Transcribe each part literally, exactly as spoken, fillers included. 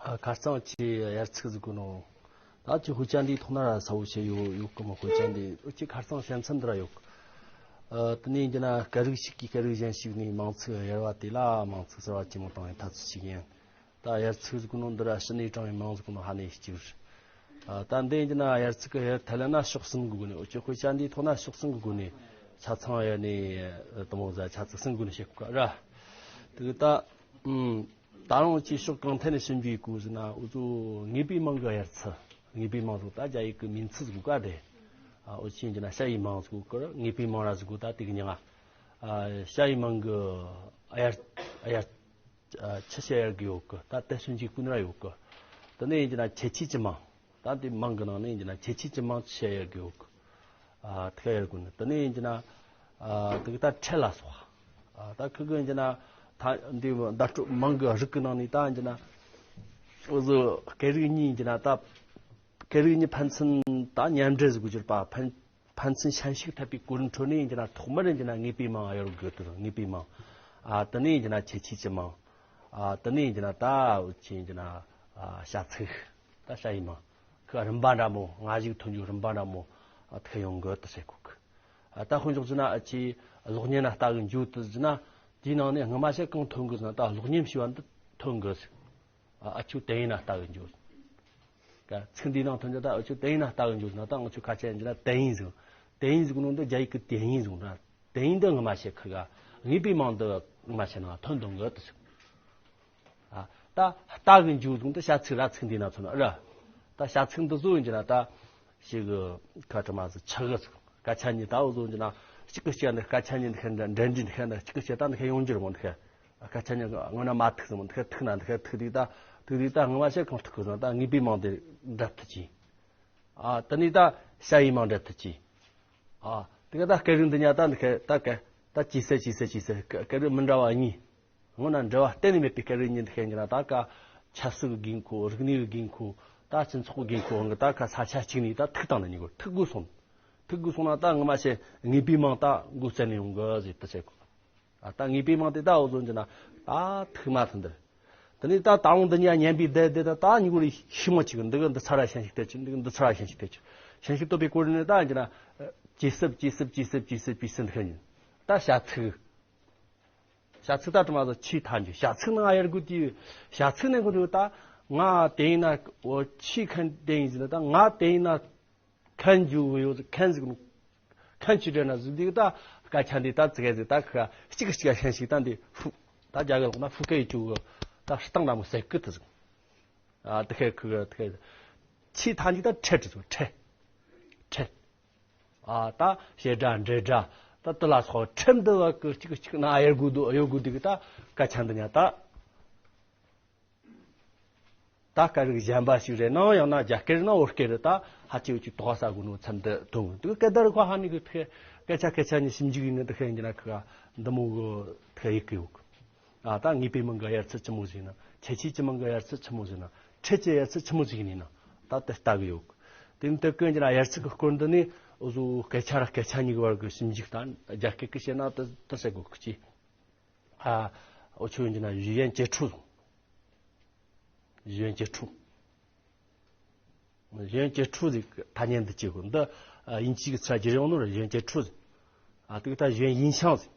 ཨ། ཁ་རྩང་ཆེ་དབྱར་ཚིག་ཟིག་གོ་ནོ། ད་ཁྱེད་དཔེ་ཆ་འདིའི་ཐོག་ན་ར་ས་བོ་ཆེ་ཡོད་ཡོད་གི་མོ། དཔེ་ཆ་འདི་ཁྱེད་ཁ་རྩང་ཞལ་མཚམས་འདི་ར་ཡོད་གི། ཨ། དེ་ནས་ཡིན་གྱི་ན་སྐད་རིགས་ཤིག་གིས་སྐད་རིགས་གཞན་ཞིག་ནས་མིང་ཚིག་གཡར་བ་དེ་ལ་མིང་ཚིག་གསར་བ་ཆེན་མོ་བཏང་བའི་ཐབས་ཚུལ་ཞིག་ཡིན། ད་དབྱར་ཚིག་ཟིག་གོ་ནོ་འདི་ར་ཕྱི་ནས་དྲངས་པའི་མིང་ཟིག་གོ་ནོ་ཧ་ནས་གཅིག་རེད། ཨ། ད་འདི་ཡིན་གྱི་ན་དབྱར་ཚིག་གི་དབྱར་ཐ་ལ་ན་ཕྱོགས་གསུམ་གི་སྒོ་ནས། འུ་ཅག་དཔེ་ཆ་འདིའི་ཐོག་ན་ཕྱོགས་གསུམ་གི་སྒོ་ནས་ཆ་ཚང་ཡ་ནས་དུ་མོ་ཟ་ཆ་ཚིག་གསུམ་གི་སྒོ་ནས་བཤད་གོ་ག་ར། དེ་གི་ད། ཨུམ། ད་རུང་ཅིག་ཕྱོགས་གང་ཐད་ནས་ཕྱིན་པའི་སྐོར་ཟེར་ན། འུ་ཚོ་ངེས་པའི་མིང་གི་དབྱར་ཚིག་ངེས་པའི་མིང་ཟེར་ད་རྒྱ་ཡིག་གི་མིང་ཚིག་ཟེར་ག་དེ། ཨ། འུ་ཆོས་ཡིན་གྱི་ན་ཞ་ཡི་མིང་ཟེར་གོ་གི། ངེས་པའི་མིང་ར་ཟེར་གོ། ད་དེ་གི་མྱིང་ང་། ཨ། ཞ་ཡི་མིང་གི་དབྱར་དབྱར། ཨ། ཆི་ཞིག་དབྱར་གི་ཡོད་གི། ད་དེ་ཕྱིན་ཅིག་ཀུན་ར་ཡོད་གི། དེ་ནས་ཡིན་གྱི་ན་ཁྱད་ཆོས་ཀྱི་མིང་། ད་དེ་མིང་གི་ནང་ནས་ཡིན་གྱི་ན་ཁྱད་ཆོས་ཀྱི་མིང་ཆི་ཞིག་དབྱར་གི་ཡོད་གི། ཨ། དེ་ག་དབྱར་གི་ནི། དེ་ནས་ཡིན་གྱི་ན། ཨ། དེ་གི་ད་ཕྲད་ལ་སོགས། ཨ། ད་ཁི་གི་ཡིན་གྱི་ན། ད་འདི་བརྡ་སྤྲོད་མིང་གི་རིགས་གི་ནང་ནས་ད་ཡིན་གྱི་ན། འུ་ཚོ་སྐད་རིགས་གཉིས་ཡིན་གྱི་ན་ད། སྐད་རིགས་གཉིས་ཕན་ཚུན་ད་མཉམ་འབྲེལ་ཟེར་གོ་གྱུར་པ། ཕན་ཕན་ཚུན་ཤན་ཞུགས་ཐེབས་པའི་སྐོར་ཁྲོད་ནས་ཡིན་གྱི་ན་ཐོག་མར་ཡིན་གྱི་ན་ངེས་པའི་མིང་དབྱར་དགོས་དོ། ངེས་པའི་མིང་། ཨ། དེ་ནས་ཡིན་གྱི་ན་ཁྱད་ཆོས་ཀྱི་མིང་། ཨ། དེ་ནས་ཡིན་གྱི་ན་ད་འུ་ཆོས་ཡིན་གྱི་ན། ཨ། བྱ་ཚིག་ད་བྱ་ཡི་མིང་ཁི་རིམ་པ་འདྲ་མོ། སྔ་གཞུག་མཐུད་འཇུག་རིམ་པ་འདྲ་མོ། ཨ། ཐུག་ཡོང་གི་དེ་ཟེར་གོ་གི། ཨ། ད་དཔེ་འཇོག་ཟེར་ན། ཨ། ཁྱེད་གློག་བརྙན་ན་ལྟ་གི་འཇུག་དེ་ཟེར་ན། དེའི་ནང་ནས་སྔ་མ་ཞིག་གང་ཐོན་གི་ཟེར་ན། ད་གློག་བརྙན་ཞེས་པ་འདི་ཐོན་གི་ཟེར། ཨ། ཨ་ཁྱོད་དེ་ཡིན་ན་ལྟ་གི་འཇུག། ཀ་ཚིག་འདིའི་ནང་ཐོན་རྒྱུ་ད། ཨ་ཁྱོད་དེ་ཡིན་ན་ལྟ་གི་འཇུག་ཟེར་ན། ད་ང་ཚོ་སྐད་ཆ་ཡིན་གྱི་ན་དེ་ཡིན་ཟེར། དེ་ཡིན་ཟེར་གོ་ནོ་འདི་རྒྱ་ཡིག་གི་དེ་ཡིན་ཟེར་གོ་ན། དེ་ཡིན་འདི་སྔ་མ་ཞིག་ཁི་ག་ངེས་པའི་མིང་འདི་སྔ་མ་ཞིག་ནང་ཐོན་འདུག་གི་དེ་ཟེར། ཨ། ད་ལྟ་གི་འཇུག་ཟེར་འདི་བྱ་ཚིག་ར་ཚིག་འདིའི་ནང་ཐོན་ན་ར། ད་བྱ་ཚིག་འདི་བཟོ་ཡིན་གྱི་ན་ད་ཞིག་གི་ཁ་ཁྲ་མ་ཟིག་ཆག་གི་ཟིག་སྐད་ཆ་གཉིས་ད་འུ་ཟོ་ཡིན་གྱི་ན་གཅིག་གི་གཅིག་འདི། སྐད་ཆ་གཉིས་འདི་ཁ་འདྲ་འདྲ་འདྲི་འདི་ཁ་འདྲ། གཅིག་གི་གཅིག་ད་འདི་ཁ་ཡོང་རྒྱུ་རེད་མོ། འདི་ཁ་སྐད་ཆ་གཉིས་སྔོན་ན་མ་ཐུག་ཟིག་མོ། འདི་ཁ་ཐུག་ན་འདི་ཁ་ཐུག་དུས་ད། ཐུག་དུས་ད་སྔ་མ་ཞིག་གང་ཐུག་གི་ཟེར་ན། ད་ངེས་པའི་མིང་འདི་འདྲ་ཐུག་གི། ཨ། དེ་ནས་ད་བྱ་ཡི་མིང་འདྲ་ཐུག་གི། ཨ། དེ་ག་ད་སྐད་རིགས་འདི་གཉིས་ད་འདི་ཁ་ད་ཀ་ད་ཅི་ཟེར་ཅི་ཟེར་ཅི་ཟེར་སྐད་སྐད་རིགས་མི་འདྲ་བ་གཉིས། སྔོན་ན་འབྲེལ་བ་གཏན་ནས་མེད་པའི་སྐད་རིགས་གཉིས་འདི་ཁ་ཡིན་གྱི་ན། ད་ཀ་ཆབ་སྲིད་ཀྱི་དགོས་མཁོ། རིག་གནས་ཀྱི་དགོས་མཁོ། ད་སྤྱི་ཚོགས་ཀྱི་དགོས་མཁོ་འོང་གི། ད་ཀ་ས་ཆ་གཅིག་ནས་ད་ཐུག་བཏང་ན་ཉིན་གོ་ཐུག་དགོས་སོང་། ཐུག་དགོས་སོང་ན་ད་སྔ་མ་ཞིག་ངེས་པའི་མིང་ད་མགོ་བཙལ་ནས་ཡོང་གི་ཟེར་དེ་ཟེར་གོ། ཨ། ད་ངེས་པའི་མིང་དེ་ད་འུ་ཟོ་ཡིན་གྱི་ན་ད་ཐུག་མ་ཐུག་འདི། དེ་ནས་ད་ད་འོང་འདི་གཉིས་མཉམ་པའི་བསྡད་བསྡད་ད་ད་ཉིན་གུང་རེ་ཤི་མ་ཅིག་འདི་གི་འདི་ཚར་ར་ཞན་ཞིག་བལྟས་ཅིག་འདི་གི་འདི་ཚར་ར་ཞན་ཞིག་བལྟས་ཅིག་ཞན་ཞིག་བལྟས་པའི་སྐོར་ནས་ད་ཡིན་གྱི་ན། ཇེ་སྲིབ་ཇེ་སྲིབ་ཇེ་སྲིབ་ཇེ་སྲིབ་ཇེ་སྲིབ་འདི་ཁ་ཡིན། ད་བྱ་ཚིག་བྱ་ཚིག་ད་དྲི་མ་ཟེར་ཆེས་མཐའ་འཇུག་བྱ་ཚིག་ནང་ཡར་དགོས་དུས། བྱ་ཚིག་ནང་གོ་དུས་ད་ང་དེ་ཡིན་ན་འོ་ཆེས་མཁན་དེ་ཡིན་ཟེར་ན། ད་ང་དེ་ཡིན་ན་མཁན་འཇུག་གི་ཡོད་ཟེར། མཁན་ཟིག་མཁན་ཆི་འདྲ་ན་ཟིག་འདུག་ད་སྐད་ཆ་འདི་ད་ཙི་གེ་ཟིག་ད་ཁ་གཅིག་གཅིག་ཤན་ཞིག་ད་འདི་ཧྥུ། ད་རྒྱ་གི་ལོག་ན་ཧྥུ་ཀེ་ཡི་ཅུ་གི་ད་སྟངས་འདྲ་མོ་ཟེར་གི་དེ་ཟིག་ཨ། དེ་ཁེ་ཁུ་དེ་ཁེ་ཆེས་མཐའ་འཇུག་ད་ཁྲེ་དེ་ཟིག་ཁྲེ། ཁྲེ། ཨ། ད་བྱེད་སྒྲ་འབྲེལ་སྒྲ་ད་དེ་ལ་སོགས་ཁྲིམས་འདི་བ་གི་གཅིག་གཅིག་ན་ཨ་ཡར་དགོས་འདུག་ཨ་ཡོད་དགོས་འདུག་གི་ད་སྐད་ཆ་འདི་ཉག་ད། ད་སྐད་རིགས་གཞན་པ་ཞིག་རེད་ན་ཡང་ན་རྒྱ་སྐད་རེད་ན་བོད་སྐད་རེད། ད་ཧ་ཅི་བོ་ཅིག་དོགས་ས་དགོས་ནོ་མཚམས་འདི་དོན་འདུག་སྐད་བརྡ་རིག་པ་ཧ་ནི་གི་ཐེ་སྐད་ཆ་སྐད་ཆ་ནི་ཞིབ་འཇུག་ཡིན་ན་དེ་ཁེ་ཡིན་གྱི་ན་ཁི་ག་འདི་མོ་གི་ཐེ་ཡི་གི་ཡོད་གི། ཨ། ད་ངེས་པའི་མིང་གི་དབྱར་ཚིག་ཆི་མོ་ཟིག་ན། ཁྱད་ཆོས་ཀྱི་མིང་གི་དབྱར་ཚིག་ཆི་མོ་ཟིག་ན། ཁྲེ་ཀྱི་དབྱར་ཚིག་ཆི་མོ་ཟིག་ཡིན་ན། ད་དེ་ལྟ་གི་ཡོད་གི། དེ་ནི་དེ་ཀུན་གྱི་ན་དབྱར་ཚིག་གི་སྐོར་འདི་ནི་འུ་ཟོ་སྐད་ཆ་ར་སྐད་ཆ་གཉིས་ཀྱི་བར་གི་ཞིབ་འཇུག་དང་རྒྱ་སྐད་ཀྱི་བཤད་ན་དེ་དེ་ཟེར་གོ་གི་ཅི། ཨ། འུ་ཆོ་ཡིན་གྱི་ན语言接触། 语言接触། 语言接触 ཟིག་ཐ་སྙད་འདི་གཅིག་གོ། འདི་དབྱིན་ཇི་གི་ཚིག་ར་བརྗེ་རེ་ཡོང་ནོ་ར། 语言接触 ཟིག་ཨ། དེ་གི་ད་语言影响 ཟིག་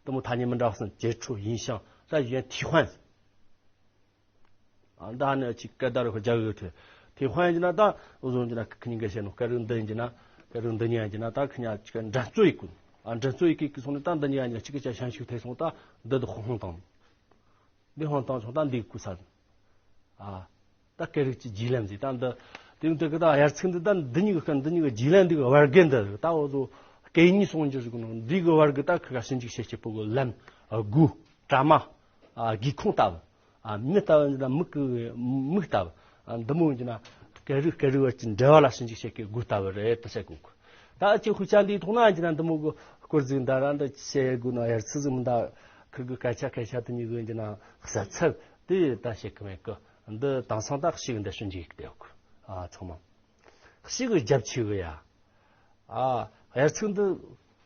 དེ་མོ་ཐ་སྙད་མི་འདྲ་བ་གསུམ། 接触、影响 ད་语言替换 ཟིག་ཨ། ད་ནི་ཅིག་སྐད་བརྡ་རུ་རྒྱག་གི་ཐེ། 替换 ཡིན་གྱི་ན་ད་འུ་ཟོ་ཡིན་གྱི་ན་ཁི་གཉིས་ཀ་བཤད་ནོ་སྐད་རིགས་འདི་ཡིན་གྱི་ན། སྐད་རིགས་འདི་གཉིས་ཡིན་གྱི་ན་ད་ཁི་གཉིས་ཅིག་འགྲན་རྩོད་ཡེད་གོ། ཨ། འགྲན་རྩོད་ཡེད་གི་སོང་ནས་ད་འདི་གཉིས་ཡིན་གྱི་ན་གཅིག་གི་ཆ་ཤན་ཞིག་ཐེ་སོང་ད་འདི་དུ་ཧོང་ཧོང་བཏང་། འདི་ཧོང་བཏང་སོང་ད་འདི་ཀུ་ས། ཨ། ད་སྐད་རིགས་ཀྱི་བརྗེ་ལེན་ཟིག་ད་འདི། དེ་ནི་དེ་གི་ད་དབྱར་ཚིག་འདི་ད་འདི་གཉིས་ཀྱི་སྐད་འདི་གཉིས་ཀྱི་བརྗེ་ལེན་འདི་གི་བར་གི་འདི་ད་འུ་ཚོ་སྐད་གཉིས་སོང་རྒྱུ་ཟིག་ནོ། འདི་གི་བར་གི་ད་ཁི་ག་ཞིབ་འཇུག་བྱེད་བྱེད་པོ་གི་ལན། ཨ། དགུ། གྲ་མ། ཨ། སྒེའུ་ཁུང་ལྟ་བུ། ཨ། མི་ལྟ་བུ་འདི་ད་མིག་གི་མིག་ལྟ་བུ། ཨ། འདི་མོ་ཡིན་གྱི་ན་སྐད་རིགས་སྐད་རིགས་བར་གྱི་འབྲེལ་བ་ལ་ཞིབ་འཇུག་བྱེད་ཀྱི་དགུ་ལྟ་བུ་རེད་དེ་བཤད་གོ་གི། ད་ཨ་ཅེ་ཧུ་ཅ་འདིའི་ཐོག་ན་ཡིན་གྱི་ན་འདི་མོ་གི་སྐོར་ཟིག་འདི་ར་འདི་བཤད་དགོས་ན་དབྱར་ཚིག་ཟིག་མི་འདའ། ཁིར་གི་སྐད་ཆ་སྐད་ཆ་དེ་གཉིས་གི་ཡིན་གྱི་ན་གསལ་ཚད་དེ་ད་བཤད་གི་མེད་གི། འདི་དེང་སང་ད་ཤིག་འདི་ཞིབ་འཇུག་ཡེད་གི་བསྡད་ཡོད་གི། ཨ། ཚང་མ་ཤིག་གི་རྒྱབ་ཆོས་གི་ཡ། ཨ། དབྱར་ཚིག་འདི་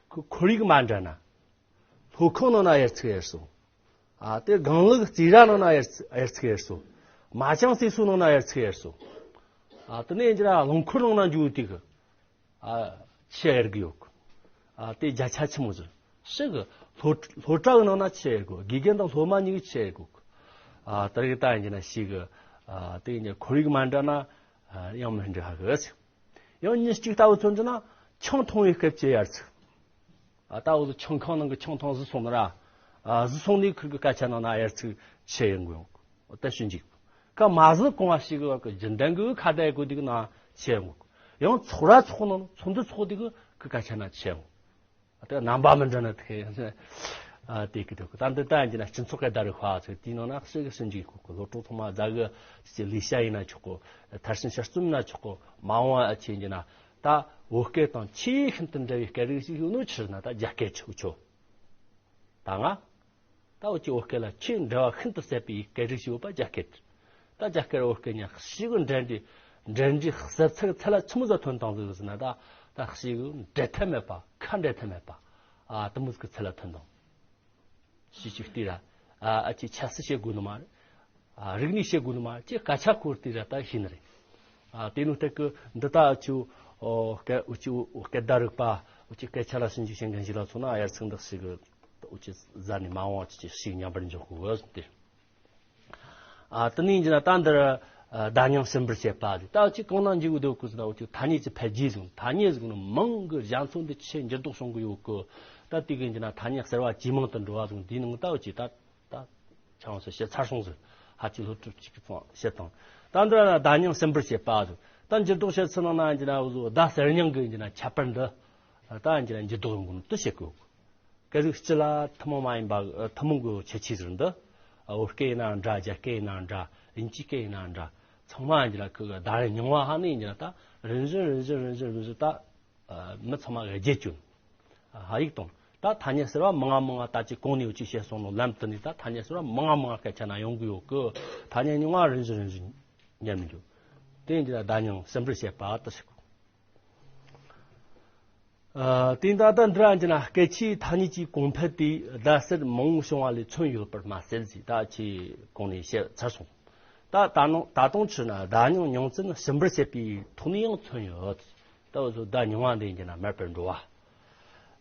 ཁོར་ཡུག་མ་འདྲ་ན། ལྷོ་ཁོག་ནང་ན་དབྱར་ཚིག་ཡར་སོང་། ཨ། དེ་སྒང་ལུག་རྩི་ར་ནང་ན་དབྱར་ཚིག་དབྱར་ཚིག་ཡར་སོང་། མ་ཅང་སེ་སོ་ནང་ན་ཡར་ཚིག་ཡར་སོ། ཨ་དེ་ནས་འདི་ར་རླངས་འཁོར་ནང་ན་འཇུག་དེ་གི། ཨ་ཆི་ཡར་གི་ཡོད་གི། ཨ་དེ་བརྒྱ་ཆ་ཆི་མོ་ཟིག་ཞིག་གི། སློ་སློ་གྲྭ་གི་ནང་ན་ཆི་ཡར་གི། དགེ་རྒན་དང་སློབ་མ་གཉིས་གི་ཆི་ཡར་གི། ཨ་དེ་རིགས་ད་ཡིན་གྱི་ན་ཞིག་གི། ཨ་དེ་ཡིན་ཁོར་ཡུག་མ་འདྲ་ན་ཡང་མི་འདྲ་ཧ་གི། ཡང་ཉིན་གཅིག་ལྟ་བུ་མཚོན་རྒྱུ་ན་ཆང་འཐུང་བའི་སྐབས་ཀྱི་ཡར་ཚིག། ཨ་ད་འུ་ཚོ་ཆང་ཁང་ནང་གི་ཆང་འཐུང་ཟི་སོང་ན་ར། ཨ་ཟི་སོང་ནས་ཁུར་གི་སྐད་ཆ་ནང་ན་ཡར་ཚིག་ཆེ་ཡོང་གི་ཡོང་། ད་ཞུ་འཇིག་ཀ་མ་ཟི་གོང་བ་ཞིག་གི་རྒྱུན་ལྡན་གི་ཁ་བརྡ་གོ་དེ་གི་ན་ཆེ་ཡོང་། ཡང་ཚོགས་ར་ཚོགས་ནང་ཚོགས་འདུ་ཚོགས་དེ་གི་ཁུར་སྐད་ཆ་ན་ཆེ་ཡོང་། ཨ་ད་རྣམ་པ་མི་འདྲ་ན་དེ་ཨ་དེ་གི་དེ་གི་ད་འདི་ད་ཡིན་གྱི་ན་སྤྱི་ཚོགས་སྐད་བརྡ་རིག་པ་ཚོ་དེའི་ནང་ན་ཞིག་གི་ཞུ་འཇིག་གི་གོ་གི། སློབ་གྲོགས་ཚང་མ་རྫ་གི་ལས་བྱ་ཡིན་ན་ཆོག་གོ། མཐར་ཕྱིན་དཔྱད་རྩོམ་ཡིན་ན་ཆོག་གོ། མ་འོངས་བ་ཨ་ཆེ་ཡིན་གྱི་ན། ད་བོད་སྐད་དང་ཆེས་ཤིན་ཏུ་འདྲ་བའི་སྐད་རིགས་ཤིག་ཡོད་ནོ་ཆི་རེད་ན་ད་རྒྱ་སྐད་ཆོག་ཆོག་ད་ང་ད་འུ་ཅག་བོད་སྐད་ལ་ཆེས་འདྲ་བ་ཤིན་ཏུ་ཟབ་པའི་སྐད་རིགས་ཤིག་ཡོད་པ་རྒྱ་སྐད། ད་རྒྱ་སྐད་བོད་སྐད་གཉིས་ཞིག་གི་འབྲེལ་འདྲིས་འབྲེལ་འདྲིས་ཟབ་ཚད་ཚད་ལ་ཆི་མོ་ཟིག་ཐོན་བཏང་ཟིག་ཟེར་ན། ད་ད་ཞིག་གི་འབྲལ་ཐབས་མེད་པ་ཁ་འབྲལ་ཐབས་མེད་པ། ཨ་དེ་མོ་ཟིག་གི་ཚད་ལ་ཐོན་བཏང་། ཞིག་ཅིག་ལྟོས་ར། ཨ་ཨ་ཅེ་ཆབ་སྲིད་བཤད་དགོས་ནི་མ་རེད། ཨ་རིག་གནས་བཤད་དགོས་ནི་མ་རེད་ཅེས་སྐད་ཆ་སྐོར་ལྟོས་ར་ད་ཤེས་ནི་རེད། ཨ་དེ་ནོ་སྟེགས་ཀྱི་འདི་ལྟ་ཆུ་ཨོ་སྐད་འུ་ཅི་སྐད་བརྡ་རིག་པ་འུ་ཅི་སྐད་ཆ་ལ་ཞིབ་འཇུག་བྱེད་མཁན་ཞིག་ལ་མཚོན་ན་ཡར་ཚིག་འདི་ཞིག་འུ་ཅི་ཟ་ནས་མ་འོངས་ཅི་ཅི་ཞིག་ཉམས་པར་འཇོག་དགོས་ཟེར་ཏེ། ཨ་དེ་ནས་ཡིན་གྱི་ན་ད་འདིར་ཨ་བརྡ་རྙིང་ཞིབ་འབུར་བྱེད་པ་རེད། ད་ཅི་གང་ན་འཇུག་འདོད་གི་ཟེར་ན་འུ་ཅི་ཐ་སྙད་ཀྱི་འཕེལ་རྒྱས་ཟེར། ཐ་སྙད་ཟེར་ནི་མིང་གི་རྒྱ་མཚོ་འདི་ཆེས་འགྱུར་ལྡོག་བྱུང་གི་ཡོད་གི། ད་དེ་གི་ཡིན་གྱི་ན་ཐ་སྙད་གསར་བ་ཇེ་མང་དུ་འགྲོ་བ་ཟེར། འདིའི་ནང་ད་འུ་ཅི་ད་ད་ཆང་སུ་བཤད་ཚར་སོང་ཟེར། ཧ་ཅི་སློབ་ཕྲུག་གཅིག་གི་ཚང་བཤད་དང་། ད་འདིར་ན་བརྡ་རྙིང་ཞིབ་འབུར་བྱེད་པ་ཟེར། ད་འགྱུར་ལྡོག་བྱེད་ཚུལ་ནང་ན་ཡིན་གྱི་ན་འུ་ཟོ་བརྡ་གསར་རྙིང་གི་ཡིན་གྱི་ན་ཁྱད་པར་འདི་ད་ཡིན་གྱི་ན་འགྱུར་ལྡོག་ཡོང་གི་ནོ་དེ་བཤད་གི་ཡོད་གི། སྐད་རིགས་སྤྱི་ལ་ཐུན་མོང་མ་ཡིན་པ་ཨ་ཐུན་མོང་གི་ཁྱད་ཆོས་ཟིག་འདི། ཨ་བོད་སྐད་ཡིན་ན་འདྲ། རྒྱ་སྐད་ཡིན་ན་འདྲ། དབྱིན་ཇིའི་སྐད་ཡིན་ན་འདྲ། ཚང་མ་ཡིན་གྱི་ན་ཁོ་གི་བརྡ་རྙིང་བ་ཧ་ནི་ཡིན་གྱི་ན་ད་རིམ་བཞིན་རིམ་བཞིན་རིམ་བཞིན་རིམ་བཞིན་ད་ཨ་མི་ཚང་མ་གི་བརྗེད་བཅུག་ཨ་ཧ་ཡིག་དང་ད་ཐ་སྙད་ཟེར་བ་མང་ང་མང་ང་ད་ཅི་གོང་ནས་འུ་ཅི་བཤད་སོང་ནོ་ལམ་དུ་ནས་ད་ཐ་སྙད་ཟེར་བ་མང་ང་མང་ང་སྐད་ཆ་ན་ཡོང་གི་ཡོད་གི། ཐ་སྙད་རྙིང་བ་རིམ་བཞིན་རིམ་བཞིན་ཉམས་འགྱུར། དེ་ཡིན་གྱི་ན་བརྡ་རྙིང་ཞིབ་འབུར་བྱེད་པ་དེ་ཞིག་ཨ་དེ་ད་ལྟ་འདི་ར་ཡིན་གྱི་ན་སྐད་ཆའི་ཐ་སྙད་ཀྱི་གོང་འཕེལ་དེ་བརྡ་གསར་མང་བོ་བྱུང་བ་ལས་མཚོན་ཡོད་པར་མ་ཟད་ཅེས་ད་ཅི་གོང་ནས་བཤད་ཚར་སོང་། ད་ད་ནང་ད་དུང་ཕྱིར་ན་བརྡ་རྙིང་རྙིང་བཙུན་ཞིབ་འབུར་བྱེད་པའི་ཐོག་ནས་ཡང་མཚོན་ཡོད། ད་འུ་ཚོ་བརྡ་རྙིང་བ་འདི་ཡིན་གྱི་ན་མེད་པར་འགྲོ་བ།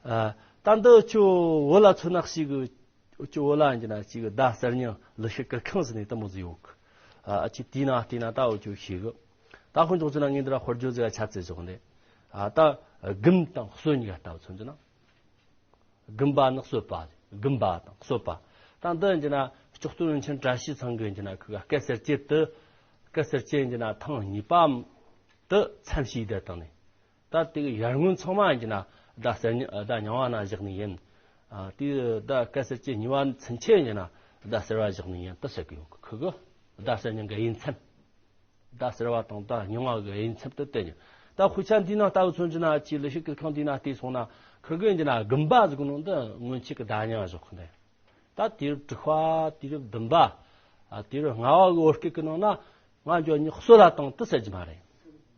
ཨ་ད་འདི་ཆུ་བོད་ལ་མཚོན་ན་ཞིག་གི་འུ་ཅོ་བོད་ལ་ཡིན་གྱི་ན་ཅིག་བརྡ་གསར་རྙིང་ལི་ཤི་ཀིར་ཁང་ཟེར་ནས་དེ་མོ་ཟིག་ཡོད་གི། ཨ་ཅིག་དེའི་ནང་བལྟས་ན་ད་འུ་ཅོ་ཤེས་གི། ད་དཔེ་འཇོག་ཚུལ་ན་ངས་འདི་ར་དཔེར་བརྗོད་ཟིག་ཆ་ཚད་ཟིག་འདི། ཨ་ད་སྒོམ་དང་གསོད་གཉིས་ཀ་ལྟ་བུ་མཚོན་གྱི་ན། སྒོམ་པ་ནི་གསོད་པ། སྒོམ་པ་དང་གསོད་པ། ད་འདི་ཡིན་གྱི་ན་ལྕོགས་སྟོན་རིན་ཆེན་བཀྲ་ཤིས་ཚང་གི་ཡིན་གྱི་ན་ཁོ་ག་སྐད་གསར་བཅད་དུ། སྐད་གསར་བཅད་ཡིན་གྱི་ན་ཐེངས་གཉིས་པ་དུ་མཚམས་བྱས་བསྡད་བཏང་ནས། ད་དེ་གི་ཡར་སྔོན་ཚང་མ་ཡིན་གྱི་ན་བརྡ་གསར་རྙིང་བརྡ་རྙིང་བ་ན་བཞག་ནི་ཡིན། ཨ་དེ་བརྡ་སྐད་གསར་བཅད་གཉིས་པ་ཚུན་ཆད་ཡིན་གྱི་ན་བརྡ་གསར་བ་བཞག་ནི་ཡིན་དུ་ཟེར་གི་ཡོད་གི། ཁོ་གི་བརྡ་གསར་རྙིང་གི་དབྱེ་མཚམས། བརྡ་གསར་བ་དང་བརྡ་རྙིང་བ་གི་དབྱེ་མཚམས་དུ་བསྟན་ཡོད། ད་དཔེ་ཆ་འདིའི་ནང་ལྟ་བུ་མཚོན་གྱི་ན་ཅིག་ལི་ཤི་ཀིར་ཁང་འདིའི་ནང་བལྟས་སོང་ན་ཁོ་གི་ཡིན་གྱི་ན་སྒོམ་པ་ཟེར་གི་ནོ་འདི་སྔོན་ཆད་ཀྱི་བརྡ་རྙིང་བ་བཞག་གི་འདི། ད་དུས་རབས་དྲུག་པ། དུས་རབས་བདུན་པ། ཨ་དུས་རབས་ལྔ་པ་གི་བོད་སྐད་ཀྱི་ནང་ན་ང་འཇོག་ནི་གསོད་ལ་བཏང་དུ་ཟེར་གྱི་མ་རེད།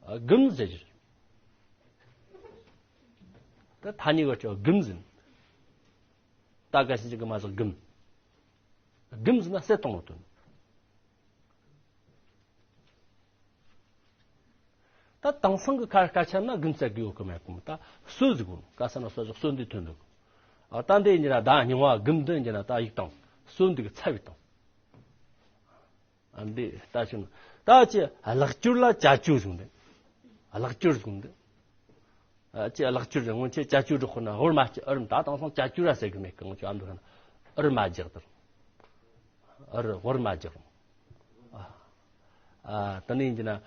ཨ་སྒོམ་ཟེར་གྱི་རེད། ད་ཐ་སྙད་གི་ཆོ་སྒོམ་ཟེར། ད་ག་ཤེད་ཅིག་གི་མ་ཟེར་སྒོམ། སྒོམ་ཟེར་ན་གསོད་བཏང་ལོ་དོན། ད་དེང་སང་གི་ཁ་སྐད་ཆ་ན་སྒོམ་ཟེར་གི་ཡོད་གི་མེད་གི་མོ། ད་གསོད་ཟེར་གོ་ག་ས་ན་གསོད་ཟེར་གསོད་འདི་ཐོན་འདུག་ཨ་ད་འདི་ཡིན་གྱི་ན་བརྡ་རྙིང་བ་སྒོམ་འདི་ཡིན་གྱི་ན་ད་ཡིག་དང་གསོད་འདི་གི་ཚབ་ཡིག་དང་། ཨ་འདི་ལྟ་ཆུང་། ད་ཅི་ལག་སྐྱོར་ལ་ཅ་ཅོ་ཟེར་གོ་འདི། ལག་སྐྱོར་ཟེར་གོ་འདི། ཨ་ཅི་ལག་སྐྱོར་ཟེར། སྔོན་ཆད་ཅ་ཅོ་སྒྲོག་ཁོ་ན་འོར་མ་ཅི་འོར་མ། ད་དེང་སང་ཅ་ཅོ་ར་ཟེར་གི་མེད་གི། སྔོན་ཆད་ཨ་འདི་ཁ་ན་འོར་མ་རྒྱག་དང་། འོར་འོར་མ་རྒྱག་ཨ་ཨ་ད་ནི་ཡིན་གྱི་ན་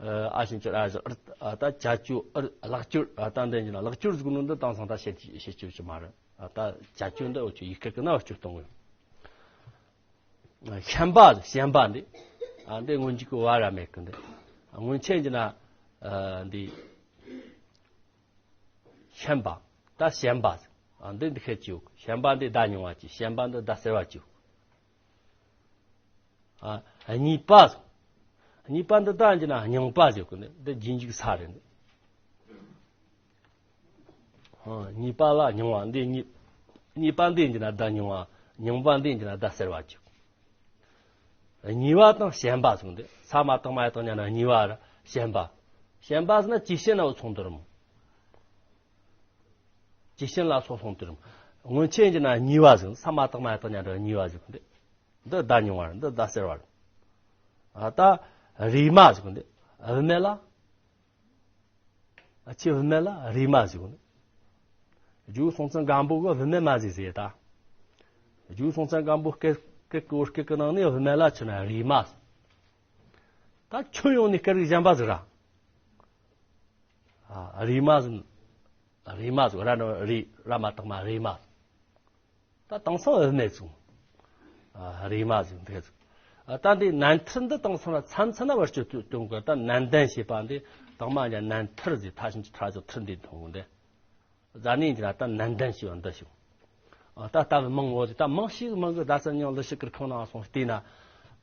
ཨ་ཞིང་ཅོར་ཨ་ཞིག་འོར། ཨ་ད་ཅ་ཅོ་འོར་ལག་སྐྱོར། ཨ་ད་འདི་ཡིན་གྱི་ན་ལག་སྐྱོར་ཟེར་གོ་ནོ་འདི་དེང་སང་ད་བཤད་བཤད་རྒྱུ་ཅི་མ་རེད། ཨ་ད་ཅ་ཅོ་འདི་འོ་ཆུ་ཡིག་སྐད་གི་ན་འོ་ཆུ་གཏོང་གི། ཤན་པ་ཟེར། ཤན་པ་འདི། ཨ་འདི་སྔོན་འཇུག་གི་བ་ར་མེད་གི་འདི། སྔོན་ཆད་ཡིན་གྱི་ན་ཨ་འདི། ཤན་པ། ད་ཤན་པ་ཟེར། ཨ་འདི་འདི་ཁད་ཅིག་ཡོད་གི། ཤན་པ་འདི་བརྡ་རྙིང་བ་ཅིག། ཤན་པ་འདི་བརྡ་གསར་བ་ཅིག་ཡོད་གི། ཨ་གཉིས་པ་ཟེར། གཉིས་པ་འདི་ད་ཡིན་གྱི་ན་རྙིང་པ་ཟེར་གི་འདི། འདི་རྗེས་འཇུག་ས་རེད་འདི། ཨ་གཉིས་པ་ལ་རྙིང་བ་འདི། གཉིས་གཉིས་པ་འདི་ཡིན་གྱི་ན་བརྡ་རྙིང་བ། རྙིང་པ་འདི་ཡིན་གྱི་ན་བརྡ་གསར་བ་ཅིག། གཉིས་པ་དང་ཞེན་པ་ཟེར་གོ་འདི། ས་མ་བཏགས་མ་ཡ་བཏགས་ཉ་ན་གཉིས་པ་ར་ཞེན་པ། ཞེན་པ་ཟེར་ན་ཇི་ཞེན་ལ་མཚུངས་དོ་རུང་། ཇི་ཞེན་ལ་སོགས་མཚུངས་དོ་རུང་། སྔོན་ཆད་ཡིན་གྱི་ན་གཉིས་པ་ཟེར་གོ། ས་མ་བཏགས་མ་ཡ་བཏགས་ཉ་ན་གཉིས་པ་ཟེར་གོ་འདི། འདི་ཟླ་ཉུང་བ་རེད། འདི་ཟླ་གསལ་བ་རེད། ཨ་ད་རིས་མ་ཟེར་གོ་འདི། བུད་མེད་ལ། ཨ་ཆེ་བུད་མེད་ལ་རིས་མ་ཟེར་གོ་ནི། རྒྱུ་སྲོང་བཙན་སྒམ་པོ་གི་བུད་མེད་མ་ཟེར་ཟེར་ད། རྒྱུ་སྲོང་བཙན་སྒམ་པོ་སྐད་སྐད་ཀྱི་བོད་སྐད་ཀྱི་ནང་ནས་བུད་མེད་ལ་ཆི་ན་རིས་མ་ཟེར། ད་ཁྱོན་ཡོངས་ནས་སྐད་རིགས་གཞན་པ་ཟིག་ར། ཨ་རིས་མ་ཟེར། རིས་མ་ཟེར་ར་ནི་རིས་ར་མ་བཏགས་མ་རིས་མ་ཟེར། ད་དེང་སང་བུད་མེད་ཚོ། ཨ་རིས་མ་ཟེར་འདི་ཚོ། ཨ་ད་འདི་ནན་ཐར་འདི་དེང་སང་ལ་མཚམས་མཚམས་ན་བེད་སྤྱོད་གཏོང་གི། ད་ནན་ཏན་ཞེས་པ་འདི་དང་མ་ཡང་ནན་ཐར་ཟེར། ཐ་ཞིང་གི་ཐ་ཟེར་ཐར་འདི་མཐོང་གི་འདི། ཟ་ནས་འདི་ན་ད་ནན་ཏན་ཞེས་པ་འདི་ཞིག་ཨ་ད་ལྟ་བུ་མང་བོ་ཟེར། ད་མང་ཞིག་མང་གི་ཟླ་གསལ་སྙིང་ལི་ཤི་ཀིར་ཁང་ནང་སོང་བལྟས་ན།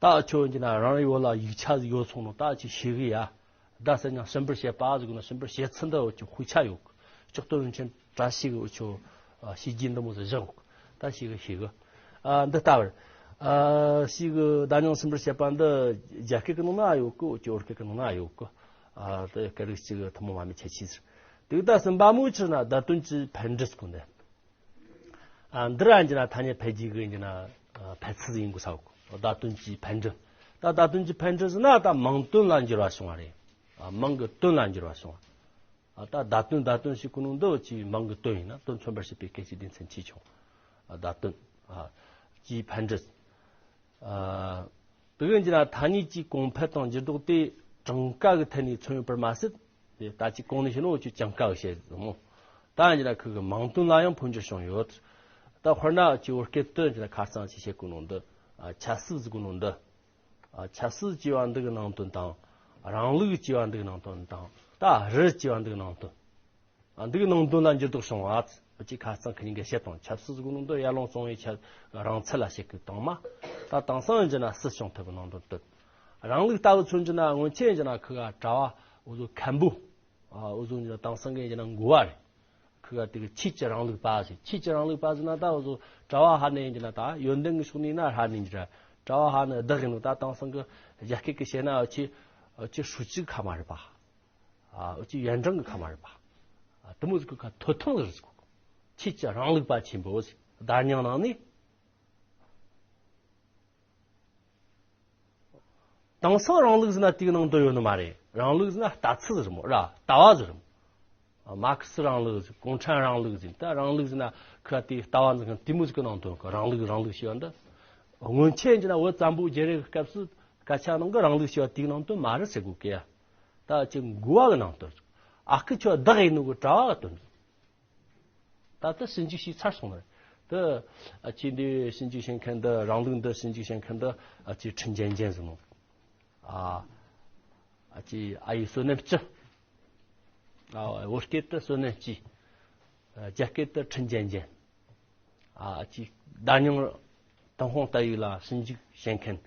ད་ཁྱོད་འདི་ན་རང་ཡོད་ལ་ཡིག་ཆ་ཟིག་ཡོད་སོང་ནོ་ད་ཅི་ཤེས་གི་ཡ། ཟླ་གསལ་སྙིང་ཕྱིན་པར་བཤད་པ་ཟེར་གོ་ནོ། ཕྱིན་པར་བཤད་ཚུལ་འདི་འུ་ཆོ་དཔེ་ཆ་ཡོད་གི། ལྕགས་རྟ་རིན་ཆེན་བཀྲ་ཤིས་གི་འུ་ཆོ་ཨ་བཤད་རྒྱུན་འདི་མོ་ཟིག་བཞག་ཡོད་གི། ད་ཤེས་གི་ཤེས་གི། ཨ་འདི་ལྟ་བུར། ཨ་ཤེས་གི། ཟླ་སྙིང་ཕྱིན་པར་བཤད་པ་འདི་རྒྱ་སྐད་གི་ནང་ན་ཡོད་གི། འུ་ཆོ་བོད་སྐད་གི་ནང་ན་ཡོད་གི། ཨ་དེ་སྐད་རིགས་གཅིག་གི་ཐུན་མོང་མ་ཡིན་པའི་ཁྱད་ཆོས་ཟེར། དེ་ད་གསུམ་པ་མོ་ཆི་ན་བརྡ་དོན་གྱི་འཕེལ་འགྲིབ་ཟེར་གོ་འདི། ཨ་འདི་ར་ཡིན་གྱི་ན་ཐ་སྙད་འཕེལ་རྒྱས་ཀྱི་ཡིན་གྱི་ན་ཨ་འཕེལ་ཚུལ་ཡིན་དགོས་ས་གོ། བརྡ་དོན་གྱི་འཕེལ་འགྲིབ། ད་བརྡ་དོན་གྱི་འཕེལ་འགྲིབ་ཟེར་ན་ད་མིང་དོན་ལ་འགྱུར་བ་བྱུང་བ་རེད། ཨ་མིང་གི་དོན་ལ་འགྱུར་བ་བྱུང་བ། ཨ་ད་བརྡ་དོན་བརྡ་དོན་ཞེས་གོ་ནོ་འདི་ཅིག་མིང་གི་དོན་ཡིན་ན་དོན་མཚོན་པར་བྱེད་པའི་སྐད་ཅིག་སྡེ་ཚན་ཆེ་ཆུང་། ཨ་བརྡ་དོན་ཨ་གྱི་འཕེལ་འགྲིབ། ཨ་དེ་གིན་གྱི་ན་ཐ་སྙད་ཀྱི་གོང་འཕེལ་དང་འགྱུར་ལྡོག་དེ་གྲངས་ཀ་གི་ཐད་ནས་མཚོན་ཡོད་པར་མ་ཟད། དེ་ད་ཅི་གོང་ནས་བཤད་ནོ་འུ་ཆོས་གྲངས་ཀ་གི་བཤད་ཟིན་མོ། ད་ཡིན་གྱི་ན་ཁོ་གི་མིང་དོན་ལ་ཡང་འཕོ་འགྱུར་བྱུང་ཡོད། ད་དཔེར་ན་ཅི་བོད་སྐད་དུ་ཡིན་གྱི་ན་ཁ་རྩང་ཅིག་བཤད་གོ་ནོ་འདི། ཨ་ཆབ་སྲིད་ཟེར་གོ་ནོ་འདི། ཨ་ཆབ་སྲིད་ཅེས་པ་འདི་གི་ནང་དོན་དང་། རིང་ལུགས་ཅེས་པ་འདི་གི་ནང་དོན་དང་། ད་རི་ཅེས་པ་འདི་གི་ནང་དོན། ཨ་འདི་གི་ནང་དོན་ལ་འགྱུར་ལྡོག་བྱུང་བ། ཅིག་ཁ་རྩང་ཁི་གཉིས་ཀ་བཤད་དང་། ཆབ་སྲིད་ཟེར་གོ་ནོ་འདི་ཡར་ལུང་གཙང་བོའི་ཆ་རིང་ཚད་ལ་བཤད་གི་དང་མ། ད་དེང་སང་ཡིན་གྱི་ན་སྲིད་སྐྱོང་ཐུབ་པའི་ནང་དོན་དོན། རིང་ལུགས་ལྟ་བུ་མཚོན་གྱི་ན་སྔོན་ཆད་ཡིན་གྱི་ན་ཁི་ག་གྲྭ་བ་འུ་ཚོ་མཁན་པོ། ཨ་འུ་ཚོ་ཡིན་གྱི་ན་དེང་སང་གི་ཡིན་གྱི་ན་འགོ་བ་རེད། ཁི་ག་དེ་གི་ཆོས་ཀྱི་རིང་ལུགས་པ་ཟེར། ཆོས་ཀྱི་རིང་ལུགས་པ་ཟེར་ན་ད་འུ་ཚོ་གྲྭ་བ་ཧ་ནས་ཡིན་གྱི་ན་ད་ཡོན་ཏན་གི་ཕྱོགས་ནས་ན་ཧ་ནས་ཡིན་གྱི་ར། གྲྭ་བ་ཧ་ནས་བདག་ཡིན་ནོ། ད་དེང་སང་གི་རྒྱ་སྐད་གི་བཤད་ན་འུ་ཆོ་འུ་ཆོ་ཧྲུའུ་ཅི་གི་ཁ་མ་རེད་པ། ཨ་འུ་ཆོ་ཡོན་ཀྲང་གི་ཁ་མ་རེད་པ། ཨ་དེ་མོ་ཟིག་གི་ཁ་ཐོབ་ཐང་ཟིག་རེད་ཟེར་གོ། ཆོས་ཀྱི་རིང་ལུགས་པ་ཆེན་པོ་ཟེར། བརྡ་རྙིང་ནང་ནས། དེང་སང་རིང་ལུགས་ཟེར་ན་དེའི་ནང་དོན་ཡོད་ནི་མ་རེད། རིང་ལུགས་ཟེར་ན་ལྟ་ཚུལ་ཟེར་མོ་ར། ལྟ་བ་ཟེར་མོ། མར་ཁེ་སི་རིང་ལུགས་ཟེར། གུང་ཁྲན་རིང་ལུགས་ཟེར། ད་རིང་ལུགས་ཟེར་ན་ཁ་དེའི་ལྟ་བ་འཛིན་མཁན་དེ་མོ་ཟིག་གི་ནང་དོན་གི། རིང་ལུགས་རིང་ལུགས་ཞེས་པ་འདི། སྔོན་ཆད་ཡིན་གྱི་ན་བོད་བཙན་པོ་བརྒྱུད་རིམ་གི་སྐབས་སུ་སྐད་ཆ་ནང་གི་རིང་ལུགས་ཞེས་པ་དེའི་ནང་དོན་མ་རེད་ཟེར་དགོས་གི་ཡ། ད་ཅི་འགོ་བ་གི་ནང་དོན་ཟིག་ཨ་ཁུ་ཁྱོད་བདག་ཡིན་ནོ་གི་གྲྭ་བ་གི་དོན་ཟིག་ད་ལྟ་ཞིབ་འཇུག་བྱས་ཚར་སོང་ནི་རེད། དེ་ཨ་ཅེ་འདི་ཞིབ་འཇུག་བྱེད་མཁན་འདི། རིང་ལུགས་འདི་ཞིབ་འཇུག་བྱེད་མཁན་འདི་ཨ་ཅེ་ཁྲིན་ཅན་ཅན་ཟེར་ནོ། ཨ་ཨ་ཅེ་ཨ་ཡེ་བསོད་ནམས་སྐྱིད། ཨ་བོད་སྐད་དུ་བསོད་ནམས་སྐྱིད། རྒྱ་སྐད་དུ་ཁྲིན་ཅན་ཅན། ཨ་ཅེ་བརྡ་རྙིང་ཏུན་ཧོང་ལྟ་བུ་ལ་ཞིབ་འཇུག་བྱེད་མཁན་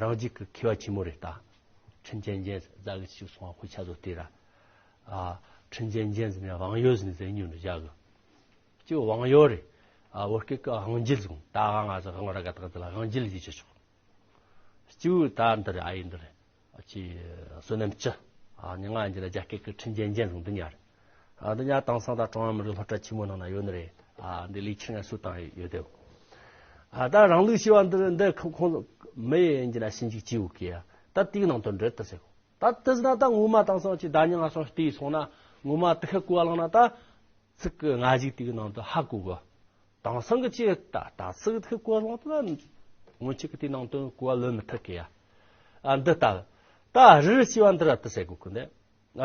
རང་རྒྱུད་ཀྱི་མཁས་པ་ཆེན་མོ་རེད་ད། ཁྲིན་ཅན་ཅན་ཟེར་གི་ཅིག་སོང་བ་དཔེ་ཆ་བཟོ་དེ་ར། ཨ་ཁྲིན་ཅན་ཅན་ཟེར་ནས་ཝང་ཡོ་ཟེར་ནས་ཟེར་ཉོ་ནས་བཞག་གི། ཅིག་ཝང་ཡོ་རེད། ཨ་བོད་སྐད་ཀྱི་དབང་རྒྱལ་ཟེར། ད་ཨ་ང་ཟེར་དབང་ར་ག་ད་ག་ད་ལ་དབང་རྒྱལ་ཟེར་གྱི་ཆོག་ཅིག་ད་འདི་རེད། ཨ་ཡེ་འདི་རེད། ཨ་ཅེ་བསོད་ནམས་སྐྱིད། ཨ་མྱིང་ང་འདི་ལ་རྒྱ་སྐད་ཀྱི་ཁྲིན་ཅན་ཅན་ཟེར་འདི་ཉག་རེད། ཨ་འདི་ཉག་དེང་སང་ད་ཀྲུང་དབྱང་མི་རིགས་སློབ་གྲྭ་ཆེན་མོ་ནང་ན་ཡོད་ནི་རེད། ཨ་འདི་ལས་ཁྱེར་ངས་སུ་བཏང་ཡོད་དེ། ཨ་ད་རིང་ལུགས་ཞེས་པ་འདི་འདི་ཁོ་ཁོང་མི་ཡིན་གྱི་ན་ཞིབ་འཇུག་བྱས་ཡོད་གི་ཡ། ད་དེའི་ནང་དོན་རེད་ད་ཟེར་གོ། ད་དེ་ཟེར་ན་ད་ངོ་མ་དེང་སང་ཅིག་བརྡ་རྙིང་ང་སོང་བལྟས་སོང་ན་ངོ་མ་དེ་ཁ་གོ་བ་བླངས་ན་ད་ཚིག་གི་སྔ་གཞུག་དེ་གི་ནང་དུ་ཧ་གོ་གོ། དེང་སང་གི་ཅིག་ད་ད་ཚིག་དེ་གོ་བ་བླངས་ད་སྔོན་ཆད་གི་དེ་ནང་དོན་གོ་བ་ལོན་མི་ཐུབ་གི་ཡ། ཨ་འདི་ལྟ། ད་རི་ཞེས་པ་འདི་ར་དེ་ཟེར་གོ་གི་འདི།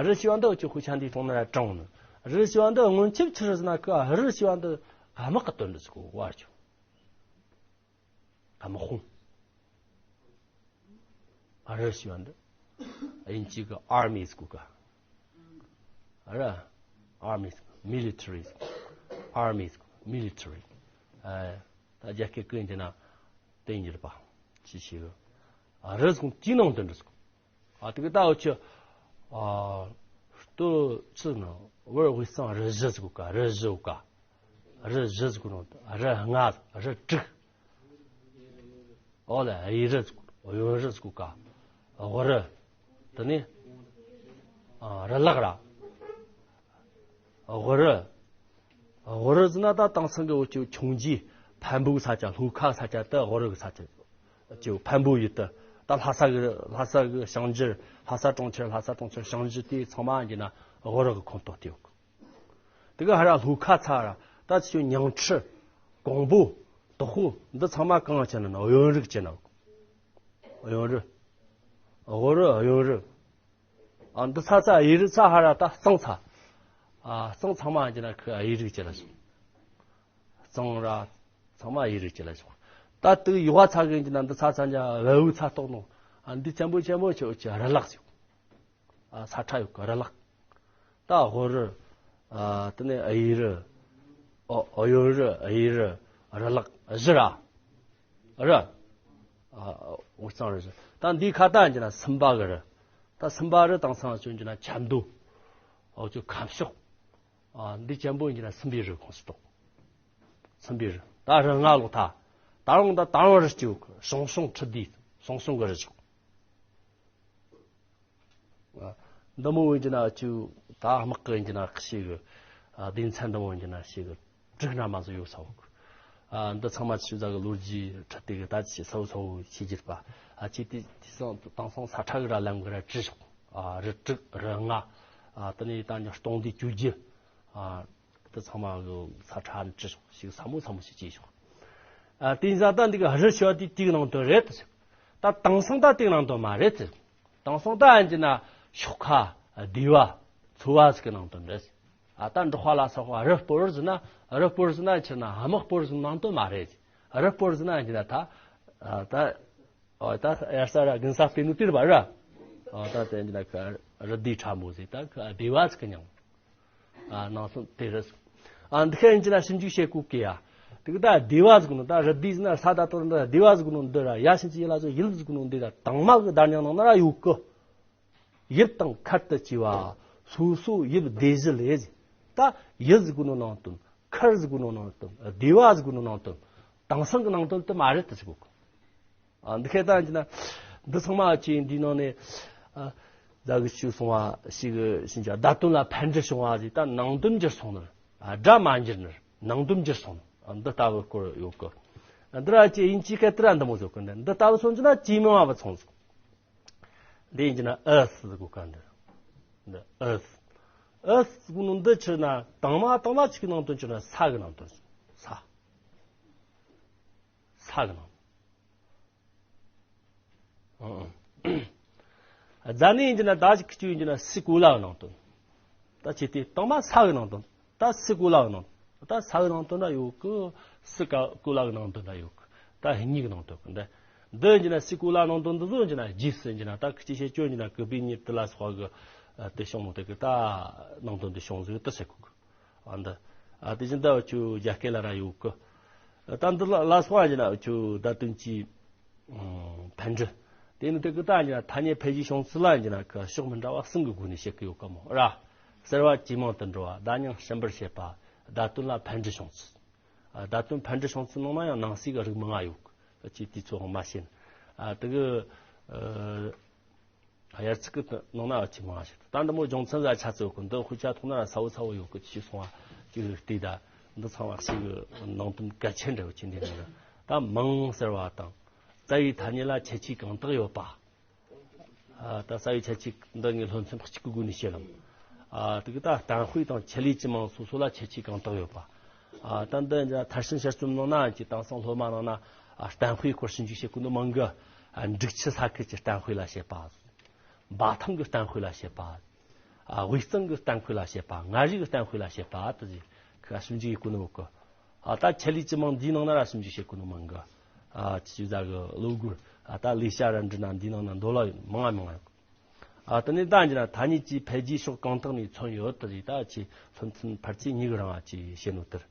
རི་ཞེས་པ་འདི་འུ་ཅག་ཁོ་ཆ་འདི་གྲོང་ན་ར་དྲངས་ནི། རི་ཞེས་པ་འདི་སྔོན་ཆད་ཆི་རེད་ཟེར་ན་ཁོ་རི་ཞེས་པ་འདི་དམག་གི་དོན་དུ་ཟེར་གོ་བར་ཆོ། དམག་དཔུང་། ཨ་རི་ཞེས་པ་འདི་དབྱིན་ཇི་གི་army་ཟེར་གོ་ག་ཨ་ར་army་ཟེར་གོ། military་ཟེར་གོ། army་ཟེར་གོ། military། ཨ་ད་རྒྱ་སྐད་ཀུན་གྱི་ན་དེ་ཡིན་གྱི་རེད་པ། ཅི་ཞིག་ཨ་རི་ཟེར་གོ་དེའི་ནང་དོན་འདི་ཟེར་གོ། ཨ་དེ་གི་ད་འུ་ཆོ་ཨ་ལྟོ་ཆུ་ནང་བར་དབུས་གཙང་རི་བཞི་ཟེར་གོ་ག་རི་བཞི་ག་རི་བཞི་ཟེར་གོ་ནོ། རི་ལྔ། རི་དྲུག་ཨོ་ལ་ཡི་རི་ཟེར་གོ། གཡོན་རུ་ཟེར་གོ་ཀ། དབུ་རུ། དེ་ནས། ཨ། རུ་ལག་ར། དབུ་རུ། དབུ་རུ་ཟེར་ན་ད་དེང་སང་གི་འུ་ཅག་ཆུང་རྒྱུད་འཕན་པོའི་ས་ཆ། ལྷོ་ཁ་ས་ཆ་དེ་དབུ་རུ་གི་ས་ཆ། ཅིག་འཕན་པོ་ཡུལ་དེ། ད་ལྷ་ས་གི། ལྷ་ས་གི་ཞིང་ཆུ། ལྷ་ས་གྲོང་ཁྱེར། ལྷ་ས་གྲོང་ཁྱེར་ཞིང་ཆུ་དེ་ཚང་མ་ཡིན་ན་དབུ་རུ་གི་ཁོངས་གཏོགས་ཏེ་ཡོད། དེ་གི་ཧ་ར་ལྷོ་ཁ་ཚ་ར། ད་ཅིག་ཉང་ཁྲི། ཀོང་པོ། དོག་པོ། འདི་ཚང་མ་གང་བྱས་ན་ན་གཡོན་རུ་བྱས་ན། གཡོན་རུ། དབུ་རུ། གཡོན་རུ། ཨ། འདི་ཚ་ཚ་གཡས་རུ་ཚ་ཧ་ར་ད་གཙང་ཚ། ཨ། གཙང་ཚང་མ་ཡིན་ན་ཁི་གཡས་རུ་བྱས་ལ་སོང་། གཙང་ར། ཚང་མ་གཡས་རུ་བྱས་ལ་སོང་། ད་དེ་ཡོག་ཚ་གི་ཡིན་ན་འདི་ཚ་ཚ་ཉ་བལ་བོའི་ཚ་ཏོག་ནོ། ཨ། འདི་ཆེན་པོ་ཆེན་པོ་ཆེ་ཆེ་རུ་ལག་ཟེར། ཨ། ས་ཁྲ་ཡོད་གི་རུ་ལག། ད་དབུ་རུ། ཨ། དེ་ནས་གཡས་རུ། ཨོ། གཡོན་རུ། གཡས་རུ། རུ་ལག་བཞི་ར། རུ། ཨ། འུ་གཙང་རུ་བཞི། ད་འདི་ཁ་ད་ཡིན་ན་སུམ་པ་གི་རུ། ད་སུམ་པ་རུ་དེང་སང་ཅུང་ཡིན་ན་ཆབ་མདོ། འུ་ཅོ་ཁམས་ཕྱོགས། ཨ། འདི་ཆེན་པོ་ཡིན་ན་སུམ་པའི་རུ་ཁོངས་སུ་གཏོགས། སུམ་པའི་རུ། ད་རུ་ལྔ་ལོག་ཐ། ད་རུང་ད་ད་རུང་རུ་སྐྱེ་བོ་ཞང་ཞུང་ཁྲི་ལྡེ། ཞང་ཞུང་གི་རུ་ཆོག། འདི་མོ་འོན་གྱི་ན་ཅིག་ད་དམག་གི་འོན་གྱི་ན་ཞིག་གི། ཨ། སྡེ་ཚན་འདི་མོ་འོན་གྱི་ན་ཞིག་གི་དྲུག་ན་མ་ཟིག་ཡོད་ས་འོག། ཨ། འདི་ཚང་མ་ཆུ་ཟ་གི་ལོ་རྒྱུས་ཁྲི་སྟེགས་གི་ད་ཅི་ས་བོ་ས་བོ་ཤེས་རྒྱུ་རེད་པ། ཨ། ཅི་དེ་དེ་སང་དེང་སང་ས་ཁྲ་གི་ར་ལམ་གི་ར་བྲིས་ཤོག། ཨ། རུ་དྲུག་རུ་ལྔ། ཨ། དེ་ནས་ད་ཉི་སྟོང་དེ་བཅུ་བརྒྱད། ཨ། དེ་ཚང་མ་གི་ས་ཁྲ་བྲིས་ཤོག། ཞིག་ས་མོ་ས་མོ་ཞིག་བྱས་ཤོག། ཨ། དེ་ཡིན་ཙང་ད་འདི་གི་རུ་ཞུ་བ་དེ་དེའི་ནང་དོན་རེད་དེ། ད་དེང་སང་ད་དེའི་ནང་དོན་མ་རེད་དེ། དེང་སང་ད་ཡིན་གྱི་ན་ཤོག་ཁ་སྡེ་བ་ཚོ་བ་ཟིག་གི་ནང་དོན་རེད། ཨ། ད་འབྲོག་པ་ལ་སོགས་པ་རུ་སྤོར་ཟེར་ན། རུ་སྤོར་ཟེར་ན་ཆི་ན་དམག་སྤོར་ཟེར་ནང་དོན་མ་རེད། རུ་སྤོར་ཟེར་ན་ཡིན་གྱི་ན་ད། ཨ། ད། ཨོ། ད་དབྱར་ས་ར་དགུན་ས་སྤེལ་ནོ་དེ་རེད་པ་ར། ཨོ། ད་དེ་ཡིན་གྱི་ན་ཁ་རུ་སྡེ་ཕྲ་མོ་ཟིག་ད་ཁ་སྡེ་བ་ཟིག་གི་མྱིང་། ཨ། ནང་སོང་དེ་རེད། ཨ། འདི་ཁ་ཡིན་གྱི་ན་ཞིབ་འཇུག་བྱེད་དགོས་གི་ཡ། དེ་གི་ད་སྡེ་བ་ཟིག་ནོ། ད་རུ་སྡེ་ཟེར་ན་ས་ད་དོར་འདི་སྡེ་བ་ཟིག་ནོ་འདི་ར། ཡ་ཕྱིན་ཅི་ཡིན་ལ་ཟོ་ཡུལ་ཟིག་ནོ་འདི་ར། དང་མ་གི་བརྡ་རྙིང་ནང་ན་ར་ཡོད་གི། ཡུལ་དང་ཁར་དུ་གྱེས་པ་སོ་སོ་ཡུལ་སྡེ་བཞི་ལས། ད་ཡུལ་ཟེར་གོ་ནོ་ནང་དོན། ཁར་ཟེར་གོ་ནོ་ནང་དོན། སྡེ་བ་ཟེར་གོ་ནོ་ནང་དོན། དེང་སང་གི་ནང་དོན་དེ་མ་རེད་དེ་ཟེར་གོ་གི། ཨ། འདི་ཁ་ད་ཡིན་གྱི་ན་འདི་ཚང་མ་ཅི་འདི་ནང་ནས། ཨ། ད་གི་ཞུས་སོང་བ་ཞིག་གི་ཕྱིན་ཆད་བརྡ་དོན་ལ་ཕན་འབྲས་བྱུང་བ་ཟིག་ད་ནང་དོན་འགྱུར་སོང་ནི་རེད། ཨ། སྒྲ་མ་འགྱུར་ནི་རེད། ནང་དོན་འགྱུར་སོང་ནི། ཨ། འདི་ལྟ་བུ་སྐོར་ཡོད་གི། འདི་ར་ཅི་ཡིན་ཅི་སྐད་དེ་ར་འདི་མོ་ཟིག་གི། འདི་འདི་ལྟ་བུ་སོང་གྱི་ན་ཇེ་མང་བ་སོང་ཟིག། འདི་ཡིན་གྱི་ན་ཨ་ཟེར་གོ་ག་འདི། འདི་ཨ་ཟེར། ཨ་ཟེར་གོ་ནོ་འདི་ཆི་ན་དང་མ་དང་མ་ཆི་གི་ནང་དོན་ཆི་ན་ས་གི་ནང་དོན། ས། ས་གི་ནང་དོན། ཨང་། རྫ་ནི་ཡིན་གྱི་ན་ད་ཅི་ཁི་ཆུ་ཡིན་གྱི་ན་སི་ཀུ་ལ་གི་ནང་དོན། ད་ཅི་སྟེ་དང་མ་ས་གི་ནང་དོན། ད་སི་ཀུ་ལ་གི་ནང་དོན། ད་ས་གི་ནང་དོན་ན་ཡོད་གི། སི་ཀ་ཀུ་ལ་གི་ནང་དོན་ན་ཡོད་གི། ད་གཉིས་གི་ནང་དོན་གི་འདི། འདི་ཡིན་གྱི་ན་སི་ཀུ་ལ་ནང་དོན་འདི་ཚོ་ཡིན་གྱི་ན་རྗེས་སུ་ཡིན་གྱི་ན་ད་ཁི་ཆི་ཤེས་ཅོ་ཡིན་གྱི་ན་གི་པི་ཉི་དི་ལ་སོགས་གི། ཨ། དེ་བྱུང་ནོ་དེ་གི་ད་ནང་དོན་དེ་བྱུང་ཟིག་དེ་ཟེར་གོ་གི། ཨ། འདི། ཨ། དེ་བཞིན་ད་ཆུ་རྒྱ་སྐད་ལ་ར་ཡོད་གི། ད་འདི་ལ་ལ་སོགས་ཡིན་གྱི་ན་ཆུ་བརྡ་དོན་གྱི། ཨང་། ཕན་འབྲས། དེ་ནི་དེ་གི་ད་ཡིན་གྱི་ན་ཐ་སྙད་ཕལ་ཆེར་བྱུང་ཚུལ་ལ་ཡིན་གྱི་ན་གི་ཕྱོགས་མི་འདྲ་བ་གསུམ་གི་སྒོ་ནས་བཤད་གི་ཡོད་གི་མོ་ར། གསལ་བ་ཇེ་མང་དུ་འགྲོ་བ། བརྡ་རྙིང་ཞིམ་པར་བྱེད་པ། བརྡ་དོན་ལ་ཕན་འབྲས་བྱུང་ཚུལ། ཨ། བརྡ་དོན་ཕན་འབྲས་བྱུང་ཚུལ་ནང་ན་ཡང་ནང་གསེས་ཀྱི་རིགས་མང་ང་ཡོད་གི། ཅི་དེ་ཚོ་མ་ཤེས་ན། ཨ། དེ་གི། ཨ། དབྱར་ཚིག་གི་ནང་ན་ཨ་ཅི་མང་ང་ཤེས། ད་འདི་མོ་སྦྱོང་ཚན་ཟ་ཆ་ཚོད་གི། འདི་དཔེ་ཆ་ཐོག་ན་ས་བོ་ཚ་བོ་ཡོད་གི། ཅི་སོང་བ་ཅི་རིགས་དེ་ད་འདི་ཚང་བ་ཞིག་གི་ནང་དོན་གལ་ཆེན་འདྲ་བོ་ཅི་འདི་ནང་ད་མང་ཟེར་བ་དང་། རྩ་བའི་ཐ་སྙད་ལ་ཁྱད་ཆོས་གང་དག་ཡོད་པ། ཨ། ད་རྩ་བའི་ཁྱད་ཆོས་འདི་ངས་སློབ་ཚན་ཁག་གཅིག་གི་སྒོ་ནས་བཤད་ལམ། ཨ། དེ་གི་ད་བསྟན་དཔེ་དང་ཆེད་ལས་ཀྱི་མིང་སོ་སོ་ལ་ཁྱད་ཆོས་གང་དག་ཡོད་པ། ཨ། ད་འདི་མཐར་ཕྱིན་དཔྱད་རྩོམ་ནང་ན་ཅི་དེང་སང་སློབ་མ་ནང་ན། ཨ། བསྟན་དཔེའི་སྐོར་ཞིབ་འཇུག་བྱེད་དགོས་ནི་མང་གི། ཨ། འབྲུག་ཆུ་ས་ཁུལ་གྱི་བསྟན་དཔེ་ལ་བྱེད་པ། འབའ་ཐང་གི་བསྟན་དཔེ་ལ་བྱེད་པ། ཨ། དབུས་གཙང་གི་བསྟན་དཔེ་ལ་བྱེད་པ། མངའ་རིས་ཀྱི་བསྟན་དཔེ་ལ་བྱེད་པ་དེ་ཟིག་ཁ་ཞིབ་འཇུག་ཡེད་གོ་ནི་མོ་གི། ཨ། ད་ཆེད་ལས་ཅི་མང་འདིའི་ནང་ན་ར་ཞིབ་འཇུག་བྱེད་གོ་ནི་མང་གི། ཨ། ཆི་ཟ་གི་གློ་གུར། ཨ། ད་ལས་བྱ་ར་འབྲི་ན་འདིའི་ནང་ན་འདོད་ལ་མང་ང་མང་ང་ཡོད་གི། ཨ། དེ་ནས་ད་འདི་ན་ཐ་སྙད་ཀྱི་འཕེལ་རྒྱས་ཕྱོགས་གང་དག་ནས་མཚོན་ཡོད་དེ་ཟིག་ད་ཆི་སློབ་ཚན་ཕལ་ཆེར་གཉིས་གི་རིང་ང་ཅི་བཤད་ནོ་དེར།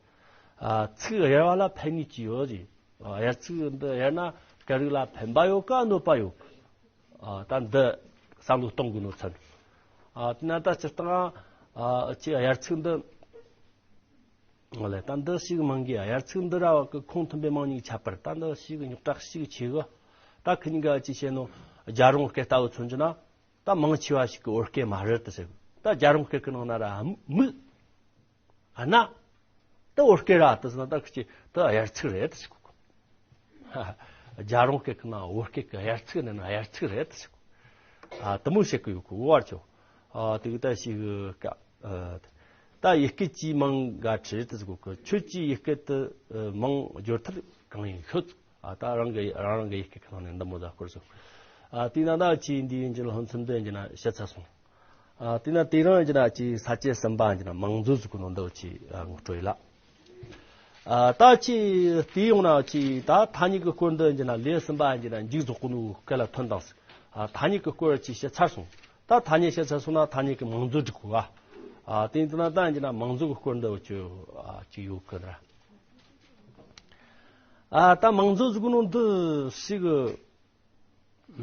ཨ། ཚིག་གཡར་བ་ལ་ཕན་ནུས་ཅི་ཡོད་ཟིག། ཨ། གཡར་ཚིག་འདི་གཡར་ན་སྐད་རིགས་ལ་ཕན་པ་ཡོད་ག་གནོད་པ་ཡོད་ག། ཨ། ད་འདི་བསམ་བློ་གཏོང་དགོས་ནོ་ཚན། ཨ། དེ་ན་ད་སྤྱིར་བཏང་། ཨ། ཅི་གཡར་ཚིག་འདི། ཨོ་ལེ། ད་འདི་ཞིག་མང་གི། གཡར་ཚིག་འདི་ར་བ་གི་ཁུངས་མཐུན་པའི་མིང་གཉིས་ཁྱད་པར། ད་འདི་ཞིག་རྙོག་དྲ་ཞིག་ཆེ་གི། ད་ཁི་གཉིས་ཀ་ཅི་བཤད་ནོ། རྒྱལ་རོང་སྐད་ལྟ་བུ་མཚོན་རྒྱུ་ན། ད་མང་ཆེ་བ་ཞིག་གི་བོད་སྐད་མ་རེད་དུ་ཟེར། ད་རྒྱལ་རོང་སྐད་ཀྱི་ནང་ན་ར་མིག་ཨ་ན། ད་བོད་སྐད་ར་དུ་ཟེར་ན་ད་ཁི་ཅི་ད་དབྱར་ཚིག་རེད་དུ་ཟེར་གོ། རྒྱལ་རོང་སྐད་ཀྱི་ནང་བོད་སྐད་ཀྱི་དབྱར་ཚིག་ནི་ན་དབྱར་ཚིག་རེད་དུ་ཟེར་གོ། ཨ་དུ་མོ་བཤད་གི་ཡོད་གོ་བར་ཆོ། ཨ་དེ་གི་ད་ཞིག་གི་ཀ་ཨ་ད་ཡི་གེ་ཅི་མང་ག་ཁྲི་དུ་ཟེར་གོ་གི། ཁྱོད་ཀྱི་ཡི་གེ་དུ་ཨ་མང་བརྗོད་ཐར་གང་ཡིན་ཤོད། ཨ་ད་རང་གི་རང་རང་གི་ཡི་གེ་ཁ་ནང་ནས་འདི་མོ་ཟ་སྐོར་སོང་། ཨ་དེ་ན་ད་ཅི་འདི་ཡིན་གྱི་ལྷོ་མཚམས་འདི་ཡིན་གྱི་ན་ཤ་ཚ་སོང་། ཨ་དེ་ན་དེ་རང་ཡིན་གྱི་ན་ཅི་ས་བཅད་གསུམ་པ་ཡིན་གྱི་ན་མང་མཛོད་ཟེར་གོ་ནོ་འདི་ཅི་ཨ་ངོ་སྤྲོད་ཡིན་ལ། ཨ་ད་ཅི་དེ་ཡོང་ན་ཅི་ད་ཐ་སྙད་ཀྱི་སྐོར་འདི་ཡིན་གྱི་ན་ལས་གསུམ་པ་ཡིན་གྱི་ན་མཇུག་རྫོགས་གོ་ནོ་སྐད་ལ་ཐོན་དང་ཟེར། ཨ་ཐ་སྙད་ཀྱི་སྐོར་ཅི་ཤ་ཚར་སོང་། ད་ཐ་སྙད་ཤ་ཚར་སོང་ན་ཐ་སྙད་ཀྱི་མང་མཛོད་འགྲིག་གོ་ག། ཨ་དེ་ཡིན་ན་ད་ཡིན་གྱི་ན་མང་མཛོད་ཀྱི་སྐོར་འདི་ཅི་ཨ་ཅི་ཡོད་གི་ན། ཨ་ད་མང་མཛོད་ཟེར་གོ་ནོ་འདི་ཞིག་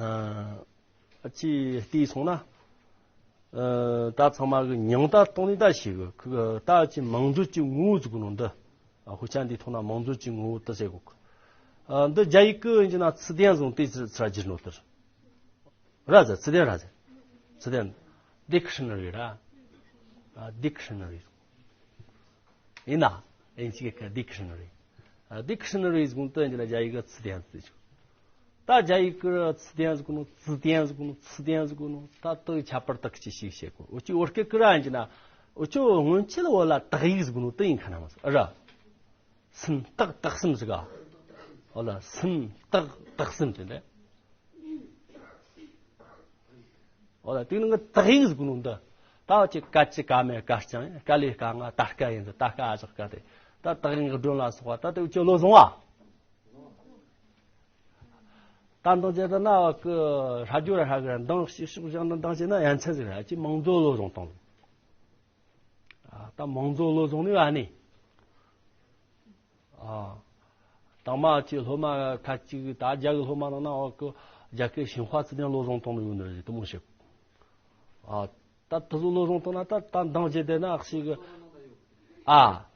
ཨ་ཅི་བལྟས་སོང་ན། ཨ་ད་ཚང་མ་གི་མྱིང་ད་གཏོང་ནི་ད་ཞིག་གི་ད་ཅི་མང་མཛོད་ཀྱི་ངོ་བོ་ཟེར་གོ་ནོ་འདི། ཨ་ཧུ་ཅན་འདི་ཐོག་ན་མང་མཛོད་ཀྱི་ངོ་བོ་དུ་ཟེར་གོ་གི། ཨ་འདི་རྒྱ་ཡིག་གི་ཡིན་གྱི་ན་词典 བཟུང་དེ་ཚ་ཚ་བསྒྱུར་ནོ་དེར། ར་ཟེར་词典 ར་ཟེར།词典 dictionary ར། ཨ་dictionary ཡིན་ན། ཨིན་ཇི་གི་dictionary། ཨ་dictionary ཟེར་གོ་དོན་གྱི་ན་རྒྱ་ཡིག་གི་词典 ཟེར་ཆོག་ད་རྒྱ་ཡིག་གི་词典 ཟེར་གོ་ནོ།词典 ཟེར་གོ་ནོ།词典 ཟེར་གོ་ནོ། ད་དེ་ཁྱད་པར་དག་ཅི་ཞིག་བཤད་གོ། འུ་ཅི་བོད་སྐད་ཀི་ར་ཡིན་གྱི་ན། འུ་ཅི་སྔོན་ཆད་བོད་ལ་དག་ཡིག་ཟེར་གོ་ནོ་དེ་ཡིན་ཁ་ན་མ་ཟེར་ར། སུམ་རྟགས་དག་གསུམ་ཟེར་ག། འོ་ལ་སུམ་རྟགས་དག་གསུམ་དེ་འདྲ། འོ་ལ་དེ་ནི་ང་དག་ཡིག་ཟེར་གོ་ནོ་འདི། ད་འུ་ཅི་ཀ་ཅི་ཀ་མེ་ཀ་རྐྱང་ཡིན། ཀ་ལེ་ཀ་ང་ད་ཀ་ཡིན་ཟེར། ད་ཀ་ཨ་ཅག་ཀ་དེ། ད་དག་ཡིག་སྒྲོན་ལ་སོགས་པ་ད་དེ་འུ་ཅི་བློ་བཟུང་བ། ད་འདང་བྱེད་ད་ན་ཀི་ཧྲ་རྒྱུ་ར་ཧྲ་གི་ར། འདང་ཞིག་ཤོག་བཞག་ན་འདང་བྱེད་ན་ཡ་མཚན་ཟིག་ར། ཅི་མང་མཛོད་བློ་བཟུང་བཏང་། ཨ་ད་མང་མཛོད་བློ་བཟུང་ནི་ཨ་ནི། ཨ་དང་མ་ཅི་སློབ་མ་ཁ་ཅིག་ད་རྒྱ་གི་སློབ་མ་ནང་ན་འོ་ཀི་རྒྱ་སྐད་ཞིན་ཧྭ་词典 བློ་བཟུང་བཏང་ནི་ཡོད་ནི་རེད་དུ་མོ་ཞིག་ཨ་ད་དུ་བཟོ་བློ་བཟུང་བཏང་ན་ད་ད་འདང་བྱེད་དེ་ན་ཞིག་གི་ཨ།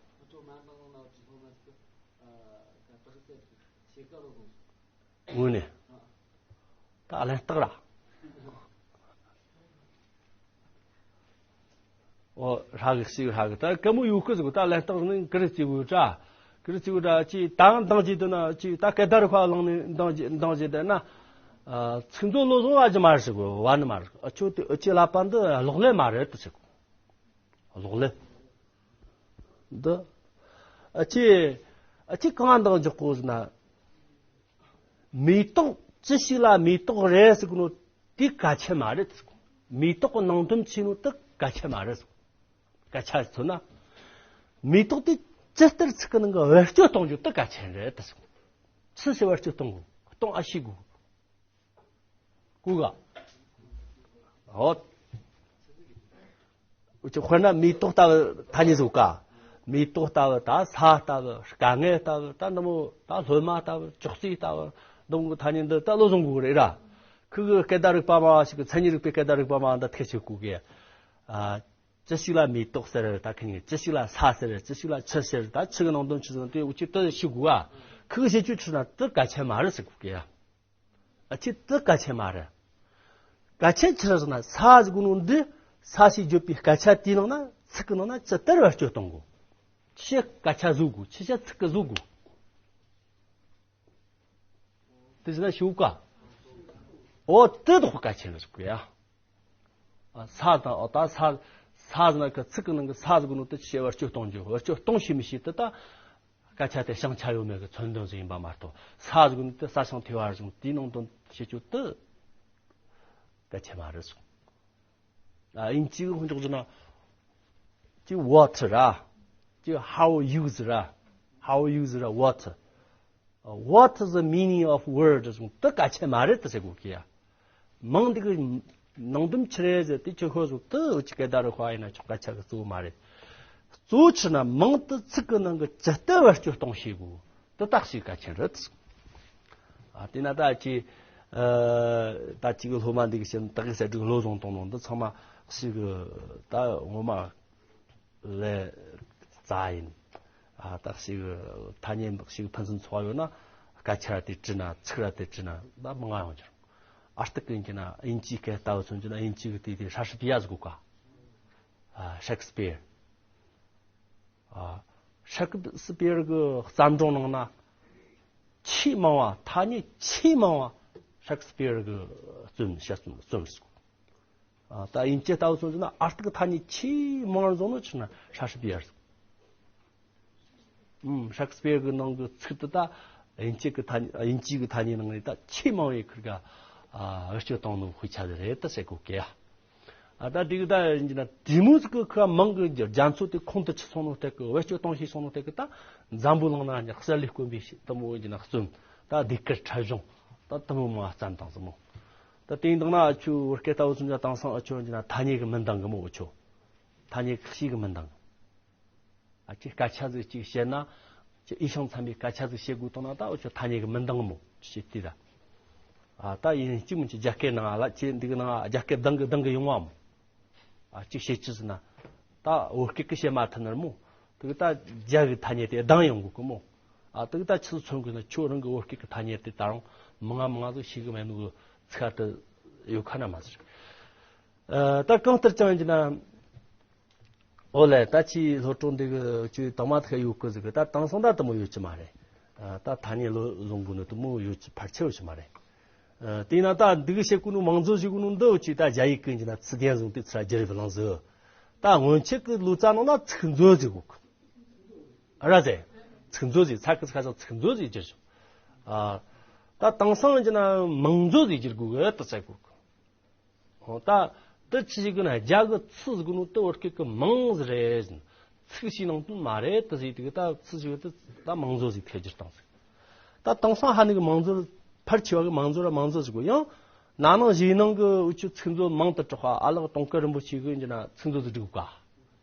དངོས་གནས། ད་ལན་རྟགས་ར། ཨོ་ཧྲ་གི་ཞིག་ཧྲ་གི་ད་ཀ་མོ་ཡོད་ཀི་ཟིག་ད་ལན་རྟགས་ནི་ཀི་རི་ཅི་གུ་དྲ། ཀི་རི་ཅི་གུ་དྲ་ཅི་ད་འདང་བྱེད་དུ་ན་ཅི་ད་སྐད་བརྡ་རིག་པ་བླངས་ནས་འདང་བྱེད་འདང་བྱེད་དེ་ན། ཨ་ཚིག་མཛོད་བློ་བཟུང་བ་ཅི་མ་རེད་ཟེར་གོ་བ་ནི་མ་རེད། ཨ་ཁྱོད་དེ་ཨ་ཅི་ལབ་པ་འདི་གློག་ཀླད་མ་རེད་དུ་ཟེར་གོ། གློག་ཀླད། འདི། ཨ་ཅི། ཨ་ཅི་གང་འདང་རྒྱག་གོ་ཟེར་ན། མེ་ཏོག་ཅི་ཞིག་ལ་མེ་ཏོག་རེད་ཟེར་གོ་ནོ་དེ་གལ་ཆེ་མ་རེད་ཟེར་གོ། མེ་ཏོག་གི་ནང་དོན་ཆེ་ནོ་དེ་གལ་ཆེ་མ་རེད་ཟེར་གོ། སྐད་ཆ་མཚོན་ན། མེ་ཏོག་དེ་ཇི་ལྟར་ཚིག་གི་ནང་གི་བེད་སྤྱོད་གཏོང་རྒྱུ་དེ་གལ་ཆེན་རེད་ཟེར་གོ། ཆི་ཞིག་བེད་སྤྱོད་གཏོང་དགོས། གཏོང་ཨ་ཤེས་དགོས། གུ་ག་ཨོ། འུ་ཅི་དཔེར་ན་མེ་ཏོག་ལྟ་བུ་ཐ་སྙད་བཟོ་ག་མེ་ཏོག་ལྟ་བུ་ད་ས་ལྟ་བུ་དཀའ་ངལ་ལྟ་བུ་ད་འདི་མོ་ད་སློབ་མ་ལྟ་བུ་ཅོག་ཙེ་ལྟ་བུ་འདི་མོ་གི་ཐ་སྙད་འདི་ད་བློ་བཟུང་དགོས་རེད་ར། ཁུ་གི་སྐད་བརྡ་རིག་པ་མ་ཞིག་གི་མཚན་ཉིད་རིག་པའི་སྐད་བརྡ་རིག་པ་མ་འདི་ཐེག་ཆེ་གུ་གི་ཨ། ཅི་ཞིག་ལ་མེ་ཏོག་ཟེར་ད་ཁི་ཉིན་ཅི་ཞིག་ལ་ས་ཟེར་ཅི་ཞིག་ལ་ཆུ་ཟེར་ད་ཆུ་གི་ནང་དོན་ཆུ་ཟེར་དེ་འུ་ཅི་ཏི་ཞིག་གུ་ཨ། ཁུ་གི་ཞེ་ཅུ་ཆུ་ན་ཏི་གལ་ཆེ་མ་རེད་ཟེར་གུ་གི་ཨ། ཨ་ཅི་དེ་གལ་ཆེ་མ་རེད། གལ་ཆེ་ཆི་རེད་ཟེར་ན་ས་ཟེར་གོ་ནོ་འདི་ས་ཞེས་བརྗོད་པའི་སྐད་ཆ་དེའི་ནང་ན་ཚིག་གི་ནང་ན་ཇི་ལྟར་བེད་སྤྱོད་གཏོང་དགོས། ཆི་སྐད་ཆ་བཟོ་དགོས་ཆི་ཆ་ཚིག་གི་བཟོ་དགོས། དེ་ཟེར་ན་ཞུ་ག་ཨོ་དེ་དོག་གལ་ཆེ་ནི་ཟེར་གོ་ཡ། ས་དང་ཨོ་ད་ས་ས་ཟེར་ན་ཁ་ཚིག་གི་ནང་གི་ས་ཟེར་གོ་ནོ་དེ་ཆི་བེད་སྤྱོད་གཏོང་རྒྱུ་བེད་སྤྱོད་གཏོང་ཤེས་མི་ཤེས་དེ་ད། སྐད་ཆ་དེ་བྱང་ཆ་ཡོད་མེད་ཀྱི་མཚོན་དོན་ཟིག་ཡིན་པ་མ་གཏོགས་ས་ཟེར་གོ་ནི་དེ་ས་ཞིང་ཐོས་པ་ཟིག་དེའི་ནང་དོན་བྱེད་རྒྱུ་དེ་གལ་ཆེ་མ་རེད་གསུངས། ཨ་ཨིན་ཇི་གི་འཇོག་རྒྱུ་ན་ཅི་water་ར་ཅི་how you ཟེར་ར་how you ཟེར་ར་water what is the meaning of word གསུངས་དེ་གལ་ཆེ་མ་རེད་དེ་ཟེར་གོ་གི་ཡ། མིང་འདི་གི་ནང་དོན་ཆི་རེད་ཟེར་དེ་ཁྱོད་ཤོད་ཟུག་དེ་འུ་ཅི་སྐད་བརྡ་རིག་པ་ཡིན་ན་ཆོག་སྐད་ཆ་གི་གཙོ་བོ་མ་རེད། གཙོ་བོ་ཆི་ན་མིང་དེ་ཚིག་གི་ནང་གི་ཇི་ལྟར་བེད་སྤྱོད་གཏོང་ཤེས་དགོས་དེ་དག་ཞིག་གལ་ཆེན་རེད། ཨ་དེ་ན་ད་ཅི་ཨ་ད་ཅི་གི་སློབ་མ་འདི་གི་ཞིག་དག་གི་གསལ་སྒྲིག་བློ་བཟུང་གཏོང་ནོ་འདི་ཚང་མ་ཞིག་གི་ད་ངོ་མ་ལས་རྩ་ཡིན། ཨ་ད་ཞིག་ཐ་སྙད་ཞིག་ཕན་ཚུན་ཚོགས་ཡོད་ན་ སྐད་ཆ་ར་དེ་བྲིས་ན་ཚིག་ར་དེ་བྲིས་ན་ད་མང་ང་ཡོང་རྒྱུ་རེད། ཨ་རྟག་གི་ཡིན་གྱི་ན་དབྱིན་ཇིའི་སྐད་ལྟ་བུ་མཚོན་གྱི་ན་དབྱིན་ཇི་གི་དེ་དེ་ཧྲ་ཧྲི་པི་ཡ་ཟིག་དགོས་ཀ་ཤེག་སི་པིར། ཤེག་སི་པིར་གི་བརྩམས་སྒྲུང་ནང་ན་ཆེས་མང་བ་ཐ་སྙད་ཆེས་མང་བ་ཤེག་སི་པིར་གི་རྩོམ་བཤད་རྩོམ་རྩོམ་ཟིག་ད་དབྱིན་ཇི་ལྟ་བུ་མཚོན་གྱི་ན་ཨ་རྟག་ཐ་སྙད་ཆེས་མང་བ་བཟུང་ནོ་ཆི་ན་ཧྲ་ཧྲི་པི་ཡ་ཟིག་ཨུམ། ཤེག་སི་པིར་གི་ནང་གི་ཚིག་དེ་ད་དབྱིན་ཇི་གི་ཐ་དབྱིན་ཇི་གི་ཐ་སྙད་ནང་ནས་ད་ཆེས་མང་བའི་ཁིར་ག་ཨ་བེད་སྤྱོད་བཏང་ནོ་དཔེ་ཆ་དེ་རེད་ད་ཟེར་གོ་གི་ཡ། ཨ་ད་དེ་གི་ད་ཡིན་གྱི་ན་དེ་མོ་ཟིག་གི་ཁ་མང་གི་རྒྱ་མཚོ་དེ་ཁོང་དུ་ཆུད་སོང་ནོ་སྟེ་གི་བེད་སྤྱོད་བཏང་ཤེས་སོང་ནོ་སྟེ་གི་ད་འཛམ་བུ་གླིང་ན་ཉག་གསལ་ལས་དཀོན་པའི་ཤི་དེ་མོ་ཡིན་གྱི་ན་རྩོམ་ད་ཟློས་གར་འཁྲབ་གཞུང་ད་དེ་མོ་མང་བ་བརྩམས་བཏང་ཟིག་མོ། ད་དེ་ཡིན་དང་ན་ཨ་ཆུ་བོད་སྐད་ལྟ་བུ་མཚོན་གྱི་ན་དེང་སང་ཨ་ཆུ་ཡིན་གྱི་ན་ཐ་སྙད་གི་མི་འདང་གི་མོ་ཨ་ཆུ་ཐ་སྙད་གི་ཤེས་གི་མི་འདང་གི་ཨ་ཅེ་སྐད་ཆ་ཟིག་ཅིག་བཤད་ན། ཅེ་ཨི་ཤང་འཚམ་པའི་སྐད་ཆ་ཟིག་བཤད་དགོས་དང་ན་ད་འུ་ཆོ་ཐ་སྙད་གི་མི་འདང་མོ་ཅེས་དེ་ད། ཨ་ད་ཡིན་གཅིག་མིན་གཅིག་རྒྱ་སྐད་ནང་ཨ་ལ་ཅེ་འདི་གི་ནང་རྒྱ་སྐད་འདང་གི་འདང་གི་ཡོང་བ་མོ། ཨ་ཅིག་བཤད་ཅི་ཟེར་ན། ད་བོད་སྐད་གི་བཤད་མ་ཐུབ་ནར་མོ། དེ་གི་ད་རྒྱ་གི་ཐ་སྙད་དེ་འདང་ཡོང་དགོས་གི་མོ། ཨ་དེ་གི་ད་ཆི་ཟིག་མཚོན་དགོས་ན་ཁྱོད་རང་གི་བོད་སྐད་གི་ཐ་སྙད་དེ་ད་རུང་མི་ང་མི་ང་ཟིག་ཤེས་གི་མེད་ནོ་གི་ཚིག་ཧ་དུ་ཡོད་ཁ་ན་མ་ཟེར། ཨ་ད་གང་ལྟར་ཀྱང་ཡིན་གྱི་ན། ཨོ་ལེ་ད་ཅི་སློབ་གྲོགས་འདི་གི་ཅི་དང་མ་ཐག་ཡོད་གི་ཟིག་གི་ད་དེང་སང་ད་དེ་མོ་ཡོད་ཀྱི་མ་རེད། ཨ་ད་ཐ་སྙད་བློ་བཟང་པོ་ནི་དེ་མོ་ཡོད་ཀྱི་ཕལ་ཆེར་ཡོད་ཀྱི་མ་རེད། ཨ་དེས་ན་ད་འདི་གི་བཤད་གོ་ནོ་མང་གཙོ་ཞིག་གོ་ནོ་འདི་ཅི་ད་རྒྱ་ཡིག་གི་ཡིན་གྱི་ན་ཚིག་རྒྱན་བཟུང་སྟེ་ཚུར་རྒྱ་རིགས་བླངས་ཟིག་ད་སྔོན་ཆད་གི་ལོ་ཙཱ་ནང་ན་ཚིག་མཛོད་ཟིག་གོ་གི་ཨ་ར་ཟེ། ཚིག་མཛོད་ཟིག་ཚ་གི་ཚ་ཚ་ཚིག་མཛོད་ཟིག་བསྒྱུར་བྱུང་། ཨ་ད་དེང་སང་ཡིན་གྱི་ན་མང་གཙོ་ཟིག་བསྒྱུར་དགོས་གི་ད་ཚ་གོ་གི་ཨོ་ད་དེ་ཆི་ཞིག་གི་ན་རྒྱ་གི་ཚིག་ཟིག་ནོ་དེ་བོད་སྐད་གི་མང་ཟིག་རེད་ཟིན། ཚིག་ཞིག་ནང་དོན་མ་རེད་དེ་ཟིག་དེ་གི་ད་ཚིག་ཞིག་དེ་ད་མང་གཙོ་ཟིག་ཐད་ཀྱི་བཏང་ཟིག་ད་དེང་སང་ཧ་ནི་གི་མང་གཙོ་ཕལ་ཆེ་བ་གི་མང་གཙོ་ར་མང་གཙོ་ཟིག་གོ་ཡང་ན་ནིང་གཞེས་ནིང་གི་འུ་ཆོ་ཚིག་མཛོད་མང་དུ་གྲགས་པ་ཨ་ལགས་དུང་དཀར་རིན་པོ་ཆེ་གི་ཡིན་གྱི་ན་ཚིག་མཛོད་ཟིག་བསྒྲིགས་ག་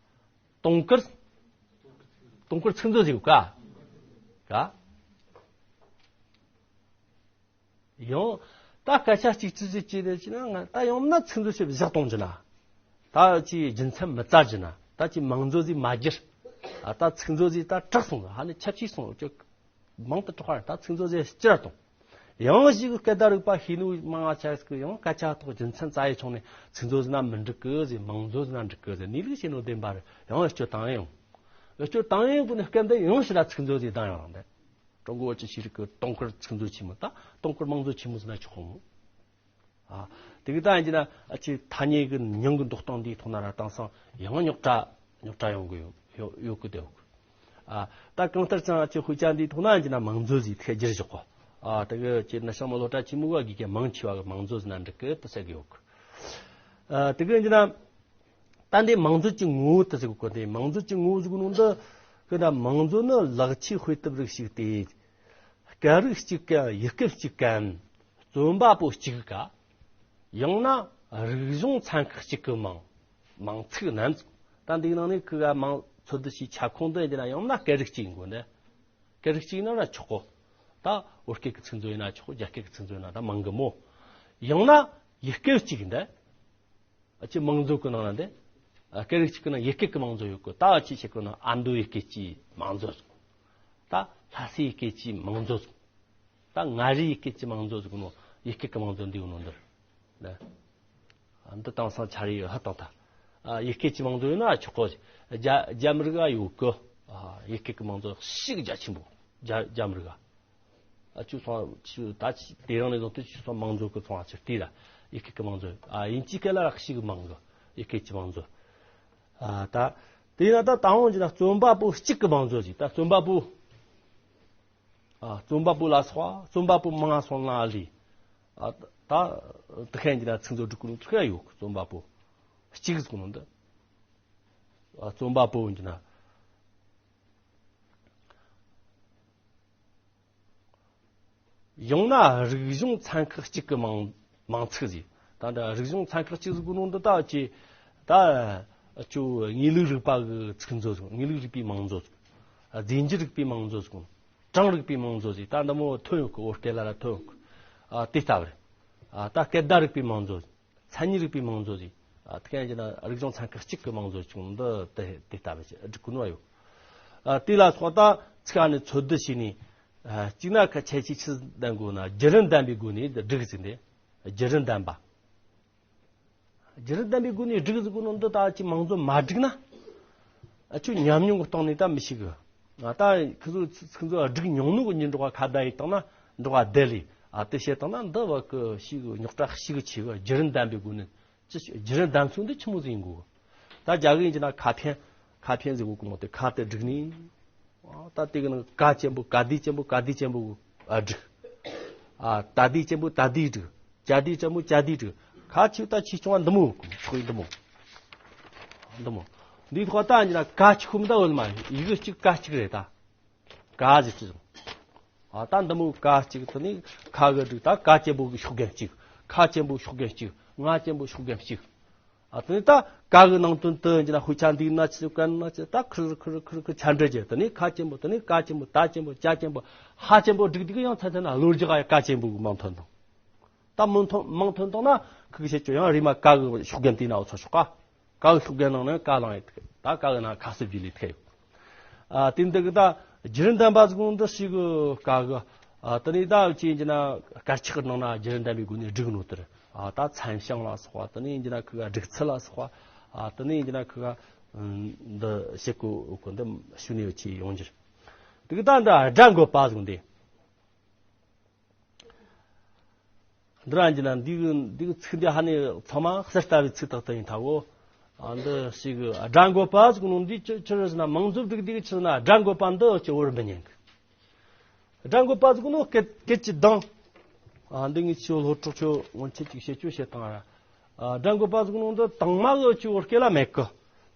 དུང་དཀར་དུང་དཀར་ཚིག་མཛོད་ཟིག་ག་ག་ཡང་ད་སྐད་ཆ་གཅིག་གཅིག་གཅིག་གཅིག་རེད་ཅེ་ན་ང་ད་ཡང་ན་ཚིག་མཛོད་ཞིག་བཞག་གཏོང་རྒྱུ་ན། ད་ཅི་རྒྱུ་མཚན་མི་བཙལ་རྒྱུ་ན་ད་ཅི་མང་གཙོ་ཟིག་མ་བསྒྱུར། ཨ་ད་ཚིག་མཛོད་ཟིག་ད་དྲག་སོང་ཧ་ནི་ཆབ་ཆིག་སོང་ཅིག་མང་དུ་དྲག་པ་ད་ཚིག་མཛོད་ཟིག་བསྐྱུར་གཏོང་། ཡང་ཞིག་སྐད་བརྡ་རིག་པ་ཤེས་ནུས་མང་ང་ཆགས་ཀི་ཡང་སྐད་ཆ་ཐོག་རྒྱུ་མཚན་བཙལ་ཡི་ཆུང་ནས་ཚིག་མཛོད་ཟིག་ན་མི་འགྲིག་གི་ཟིག་མང་གཙོ་ཟིག་ན་འགྲིག་གི་ཟིག་གནས་ལུགས་ཤེས་ནོ་བདེན་པ་རེད་ཡང་བེད་སྤྱོད་བཏང་ཡོང་། བེད་སྤྱོད་བཏང་ཡོང་གི་ནི་སྐད་འདི་ཡང་ཞིག་ལ་ཚིག་མཛོད་ཟིག་བཏང་ཡོང་རང་འདི། ཀྲུང་གོ་བོད་ཀྱི་ཤེས་རིག་གི་དུང་དཀར་ཚིག་མཛོད་ཆེན་མོ་དང་དུང་དཀར་མང་གཙོ་ཆེན་མོ་ཟེར་ན་ཆོག་གོ། ཨ། དེ་གི་ད་ཡིན་གྱི་ན་ཨ་ཅེ་ཐ་སྙད་གི་མྱིང་གི་འདོགས་སྟངས་འདིའི་ཐོག་ན་ར་དེང་སང་ཡང་རྙོག་དྲ་རྙོག་དྲ་ཡོང་གི་ཡོད་ཡོད་ཡོད་གི་དེ་ཡོད་གི་ཨ། ད་གང་ལྟར་ཀྱང་ཨ་ཅེ་དཔེ་ཆ་འདིའི་ཐོག་ན་ཡིན་གྱི་ན་མང་གཙོ་ཟིག་ཐད་བསྒྱུར་བཞག་གོ། ཨ། དེ་གི་ཅེ་ན་ཤང་མ་སློབ་གྲྭ་ཆེན་མོ་བ་གི་གི་མང་ཆེ་བ་གི་མང་གཙོ་ཟེར་ན་འགྲིག་གི་དེ་ཟེར་གི་ཡོད་གི་ཨ། དེ་གི་ཡིན་གྱི་ན། ད་འདི་མང་གཙོ་གི་ངོ་བོ་དེ་ཟེར་གོ་དེ་མང་གཙོ་གི་ངོ་བོ་ཟེར་གོ་ནོ་འདི་གི་ད་མང་གཙོ་ནི་ལག་ཆས་དཔེ་དེབ་རིགས་ཤིག་སྟེ། སྐད་རིགས་གཅིག་གམ་ཡུལ་སྐད་གཅིག་གམ་རྩོམ་པ་པོ་གཅིག་ག་ཡང་ན་རིག་གཞུང་ཚན་ཁག་གཅིག་གི་མིང་མིང་ཚིག་རྣམས་ད་འདིའི་ནང་ནས་ཁི་ག་མིང་འཚོལ་བསྡུ་བྱས་ཁྱབ་ཁོངས་འདི་ཡིན་ན་ཡང་ན་སྐད་རིགས་གཅིག་ཡིན་དགོས་འདི། སྐད་རིགས་གཅིག་ཡིན་ན་ར་ཆོག་གོ། ད་བོད་སྐད་ཀྱི་ཚིག་མཛོད་ཡིན་ན་ཆོག་གོ། རྒྱ་སྐད་ཀྱི་ཚིག་མཛོད་ཡིན་ན་ད་མང་གི་མོ། ཡང་ན་ཡུལ་སྐད་གཅིག་ཡིན་འདི། ཨ་ཅེ་མང་གཙོ་གི་ནང་ན་འདི། ཨ་སྐད་རིགས་གཅིག་གི་ནང་ཡུལ་སྐད་ཀྱི་མང་གཙོ་ཡོད་གི་ད་ཨ་ཅེ་ཞིག་གི་ནང་ཨ་མདོ་ཡུལ་སྐད་ཀྱི་མང་གཙོ་ཟིག་ད་ལྷ་སའི་ཡུལ་སྐད་ཀྱི་མང་གཙོ་ཟིག་ད་མངའ་རིས་ཡུལ་སྐད་ཀྱི་མང་གཙོ་ཟིག་ནོ་ཡུལ་སྐད་ཀྱི་མང་གཙོ་འདི་ཡོད་ནོ་འདིར། ནི། ཨ་འདི་དེང་སང་ཆ་རེ་ཧ་དང་ད། ཨ་ཡུལ་སྐད་ཀྱི་མང་གཙོ་ཡོད་ན་ཨ་ཆོག་གོ། རྒྱ་རྒྱ་མི་རིགས་ཨ་ཡོད་གི་ཨ་ཡུལ་སྐད་ཀྱི་མང་གཙོ་ཞིག་རྒྱ་ཆེན་པོ། རྒྱ་རྒྱ་མི་རིགས་ཨ། ཨ་ཅུ་སོང་ཅུ་ད་ཅི་དེ་རིང་ནས་བཟུང་སྟེ་ཅུ་སོང་མང་གཙོ་གི་ཚོང་ཨ་ཅུ་དེ་ལ་ཡི་གེ་གི་མང་གཙོ་ཨ་དབྱིན་ཇིའི་སྐད་ལ་རག་ཤི་གི་མང་གི་ཡི་གེ་གི་མང་གཙོ་ཨ་ད་དེ་ཡིན་ན་ད་ད་འོང་གི་ན་རྩོམ་པ་པོ་གཅིག་གི་མང་གཙོ་ཅིག་ད་རྩོམ་པ་པོ་ཨ་རྩོམ་པ་པོ་ལ་སོགས་རྩོམ་པ་པོ་མང་སོང་ལ་ལི་ཨ་ད་དེ་ཁན་གྱི་ན་ཚིག་མཛོད་སྒྲིག་གི་ནོ་ཚིག་ཡ་ཡོད་གི་རྩོམ་པ་པོ་གཅིག་ཟིག་ནོ་འདི་ཨ་རྩོམ་པ་པོ་ཡིན་གྱི་ན། ཡང་ན་རིག་གཞུང་ཚན་ཁག་གཅིག་གི་མིང་མིང་ཚིག་ཟིག་ད་ལྟ་རིག་གཞུང་ཚན་ཁག་གཅིག་ཟིག་གི་ནང་དུ་ད་ཅི་ད་ཅུ་དངོས་ལུགས་རིག་པ་གི་ཚིག་མཛོད་ཟིག་དངོས་ལུགས་རིག་པའི་མིང་མཛོད་ཟིག་རྫས་འགྱུར་རིག་པའི་མིང་མཛོད་ཟིག་གྲངས་རིག་པའི་མིང་མཛོད་ཟིག་ད་འདི་མོ་ཐོན་ཡོད་གི་བོད་སྐད་ལ་ར་ཐོན་ཡོད་གི་ཨ་དེ་ལྟ་བུ་རེད། ཨ་ད་སྐད་བརྡ་རིག་པའི་མིང་མཛོད་ཟིག་མཚན་ཉིད་རིག་པའི་མིང་མཛོད་ཟིག་ཨ་དེ་ག་ཡང་ན་རིག་གཞུང་ཚན་ཁག་གཅིག་གི་མིང་མཛོད་ཅིག་འདི་དེ་དེ་ལྟ་བུ་ཞིག་སྒྲིག་གི་ནོ་ཡོད། ཨ་དེ་ལ་སོགས་ད་ཚིག་ཨ་ནི་འཚོལ་བསྡུ་བྱས་ནས་ ཨ། གཅིག་ན་ཁ་ཆེ་ཆེ་ཆི་ལྡན་དགོས་ན། བརྒྱུད་རིམ་ལྡན་པའི་སྒོ་ནས་སྒྲིག་ཟིན་ཏེ། བརྒྱུད་རིམ་ལྡན་པ། བརྒྱུད་རིམ་ལྡན་པའི་སྒོ་ནས་སྒྲིག་ཟིན་དགོས་ནོ་འདི་ད་ཅི་མང་ཚོགས་མ་བསྒྲིགས་ན། ཨ། ཁྱོད་ཉམས་མྱོང་གི་སྟེང་ནས་ད་མི་ཤེས་གི། ང་ད་ཁི་ཚོ་ཚིག་ཚོ་སྒྲིག་མྱོང་ནོ་གི་ཉིན་འགྲོ་བ་ཁ་བརྡ་ཡིས་བཏང་ན་འགྲོ་བ་བསྡད་ལས། ཨ། དེ་བཤད་བཏང་ན་འདི་བ་གི་ཤི་གི་རྙོག་དྲ་ཤི་གི་ཆེ་གི། བརྒྱུད་རིམ་ལྡན་པའི་སྒོ་ནས། ཅི་ཞིག་བརྒྱུད་རིམ་ལྡན་ཚུལ་འདི་ཆི་མོ་ཟིག་ཡིན་དགོས། ད་རྒྱ་གི་ཡིན་གྱི་ན་ཁ་འཕྲིན། ཁ་འཕྲིན་ཟེར་གོ་གི་མོ་དེ་ཁ་དེ་བསྒྲིགས་ནས། ཨ། ད་དེ་གི་ནང་ཀ་ཅན་པོ། ཀ་བསྡུས་ཅན་པོ། ཀ་བསྡུས་ཅན་པོ། ཨ། བསྒྲིགས། ཨ། ཏ་བསྡུས་ཅན་པོ། ཏ་བསྡུས་བསྒྲིགས། ཅ་བསྡུས་ཅན་པོ། ཅ་བསྡུས་བསྒྲིགས། ཁ་ཆེ་ད་ཆེ་ཆུང་བ་འདི་མོ་ཆོག་གི། འདི་མོ། འདི་མོ། འདིའི་ཐོག་ད་ཡིན་གྱི་ན་ཀ་ཆི་ཁུམ་ད་འོལ་མ་ཡི་གེ་གཅིག་ཀ་གཅིག་རེད་ད། ཀ་ཟེར་གྱི་རེད། ཨ། ད་འདི་མོ་ཀ་གཅིག་དེ་ནས་ཁ་གི་བསྒྲིགས། ད་ཀ་ཅན་པོ་གི་ཤུགས་རྒྱན་གཅིག་ཁ་ཅན་པོ་ཤུགས་རྒྱན་གཅིག་ང་ཅན་པོ་ཤུགས་རྒྱན་གཅིག་ཨ། དེ་ནས་ད་ཀ་གི་ནང་དོན་དུ་ཡིན་གྱི་ན་དཔེ་ཆ་འདི་ན་ཆི་གན་ན་ཆི། ད་ཁིར་ཁིར་ཁིར་ཁིར་ཆ་འདྲ་བྱས། དེ་ནས་ཁ་ཅན་པོ། དེ་ནས་ཀ་ཅན་པོ། ཏ་ཅན་པོ། ཅ་ཅན་པོ། ཧ་ཅན་པོ་བསྒྲིགས་དུས་ཡང་ཚན་ཚན་ན་བློ་རྒྱག་ཡ་ཀ་ཅན་པོ་གི་མིང་ཐོན་དང་། ད་མིང་ཐོན་མིང་ཐོན་དང་ན་ཁི་གི་བཤད་ཆོག་ཡང་རིག་མ་ཀ་གི་ཤུགས་རྒྱན་དེ་ན་འོ་ཚོ་ཆོག་ག་ཀ་གི་ཤུགས་རྒྱན་ནང་ནས་ཀ་བླངས་ཡོད་ཀི། ད་ཀ་གི་ནང་ཁ་གསབ་བྱས་ལས་ཐེ་ཡོད། ཨ། དེ་འདི་གི་ད་བརྒྱུད་རིམ་ལྡན་པ་ཟིག་འདི་ཞིག་གི་ཀ་གི། ཨ། དེ་ནས་ད་ཅི་ཡིན་གྱི་ན་དཀར་ཆག་གི་ནང་ན་བརྒྱུད་རིམ་ལྡན་པའི་སྒོ་ནས་བསྒྲིགས་ནོ་དེར། ཨ། ད་མཚན་བྱང་ལ་སོགས་པ། དེ་ནས་ཡིན་གྱི་ན་ཁི་ག་སྒྲིག་ཚུལ་ལ་སོགས་པ། ཨ། དེ་ནས་ཡིན་གྱི་ན་ཁི་ག་འདི་བཤད་གོ་གོ་འདི་ཞུ་ནས་ཡོད་ཆེ་ཡོང་རྒྱུར། དེ་གི་ད་འདི་སྒྲ་འགོད་པ་ཟིག་འདི། འདི་རང་གི་ན་འདི་གི་འདི་གི་ཚིག་འདི་ཧ་ནི་ཚང་མ་གསེར་ལྟ་བུའི་ཚིག་ཐག་ཐག་ཡིན་ཐལ་བོ། ཨ། འདི་ཞིག་གི་སྒྲ་འགོད་པ་ཟེར་གོ་ནོ་འདི་ཅི་ཅི་རེད་ཟེར་ན། མང་གཙོ་སྒྲིག་འདི་གི་ཆི་ཟེར་ན་སྒྲ་འགོད་པ་འདི་ཅི་བོར་མི་ཉན་གི། སྒྲ་འགོད་པ་ཟེར་གོ་ནོ་སྐད་སྐད་ཀྱི་གདངས། ཨ། འདི་ངས་ཆི་བོ་སློབ་གྲོགས་ཆོ་སྔོན་ཆད་ཅིག་བཤད་རྒྱུ་བཤད་བཏང་ར། ཨ། སྒྲ་འགོད་པ་ཟེར་གོ་ནོ་འདི་དང་མ་གི་ཅི་བོར་སྐད་ལ་མེད་གི།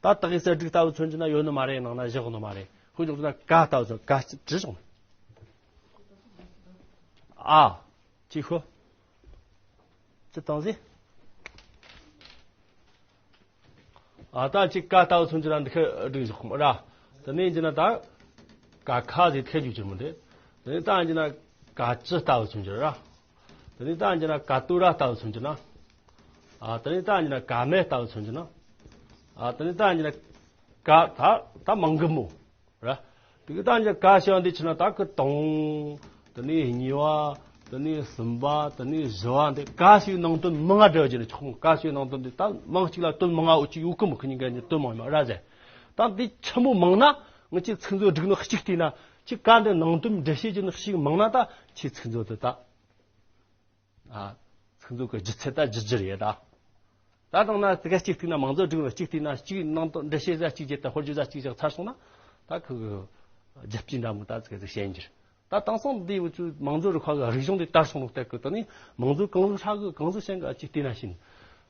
ད་དག་ཡིག་གསལ་སྒྲིག་ལྟ་བུ་མཚོན་གྱི་ན་ཡོད་ནི་མ་རེད། ནང་ན་བཞག་ནི་མ་རེད། ཁོ་ཅོག་ན་ཀ་ལྟ་བུ་མཚོན། ཀ་ཅི་བྲིས་སོང་། ཨ། ཅི་ཤོ། ཅི་བཏང་ཟིག་ཨ། ད་ཅི་ཀ་ལྟ་བུ་མཚོན་གྱི་ན་འདི་ཁ་སྒྲིག་བཞག་གོ་ར། དེ་ནས་ཡིན་གྱི་ན་ད་ཀ་ཁ་ཟིག་ཐེ་རྒྱུ་ཅི་མི་འདུག་དེ་ནས་ད་ཡིན་གྱི་ན་ཀ་ཅི་ལྟ་བུ་མཚོན་གྱི་ར། དེ་ནས་ད་ཡིན་གྱི་ན་ཀ་ཏུ་ར་ལྟ་བུ་མཚོན་གྱི་ན། ཨ། དེ་ནས་ད་ཡིན་གྱི་ན་ཀ་མེ་ལྟ་བུ་མཚོན་གྱི་ན། ཨ། དེ་ནས་ད་ཡིན་གྱི་ན་ཀ་ད་ད་མང་གི་མོ། ར། དེ་གི་ད་འཇ་ཀ་ཞེས་པ་འདི་ཆི་ན་ད་གི་དང་། དེ་ནས་གཉིས་པ། དེ་ནས་གསུམ་པ། དེ་ནས་བཞི་པ། འདི་ཀ་ཞེས་ནང་དོན་མང་ང་འབྲི་བ་ཅི་ནི་ཆོག་ཀ་ཞེས་ནང་དོན་འདི་ད་མང་གཅིག་ལ་དོན་མང་ང་འོ་ཅི་ཡོད་གི་མོ། ཁི་གཉིས་ཀ་ནི་དོན་མང་ཡོད་མ་ར་ཟེར། ད་འདི་ཆི་མོ་མང་ན་ང་ཅི་ཚིག་མཛོད་སྒྲིག་ནི་གཅིག་བལྟས་ན། ཅི་ཀ་འདི་ནང་དོན་འགྲེལ་བཤད་ཅི་ནི་གཅིག་མང་ན་ད་ཅི་ཚིག་མཛོད་དུ་ད། ཨ། ཚིག་མཛོད་ཀྱི་ལྗིད་ཚད་ད་ལྗིད་རྒྱུ་རེད་ད། ད་དང་ན་དེ་ག་གཅིག་བལྟས་ན་མང་གཙོ་སྒྲིག་ནོ་གཅིག་བལྟས་ན་གཅིག་ནང་དོན་འགྲེལ་བཤད་ཟ་གཅིག་བྱས་ད་ཧོར་རྒྱུ་ཟ་གཅིག་བྱས་ཚར་སོང་ན། ད་ཁོ་གི་རྒྱབ་ཀྱི་འདྲ་མོ་ད་ཚིག་གི་ཞན་རྒྱུ། ད་དེང་སང་འདི་བུ་ཚོ་མང་གཙོ་རིག་པ་གི་རིག་གཞུང་འདི་དར་སོང་ནོ་ལྟ་གི། ད་ནི་མང་གཙོ་གང་ཟིག་ཧྲ་གི་གང་ཟིག་ཞན་གི་གཅིག་བལྟས་ན་ཤེས།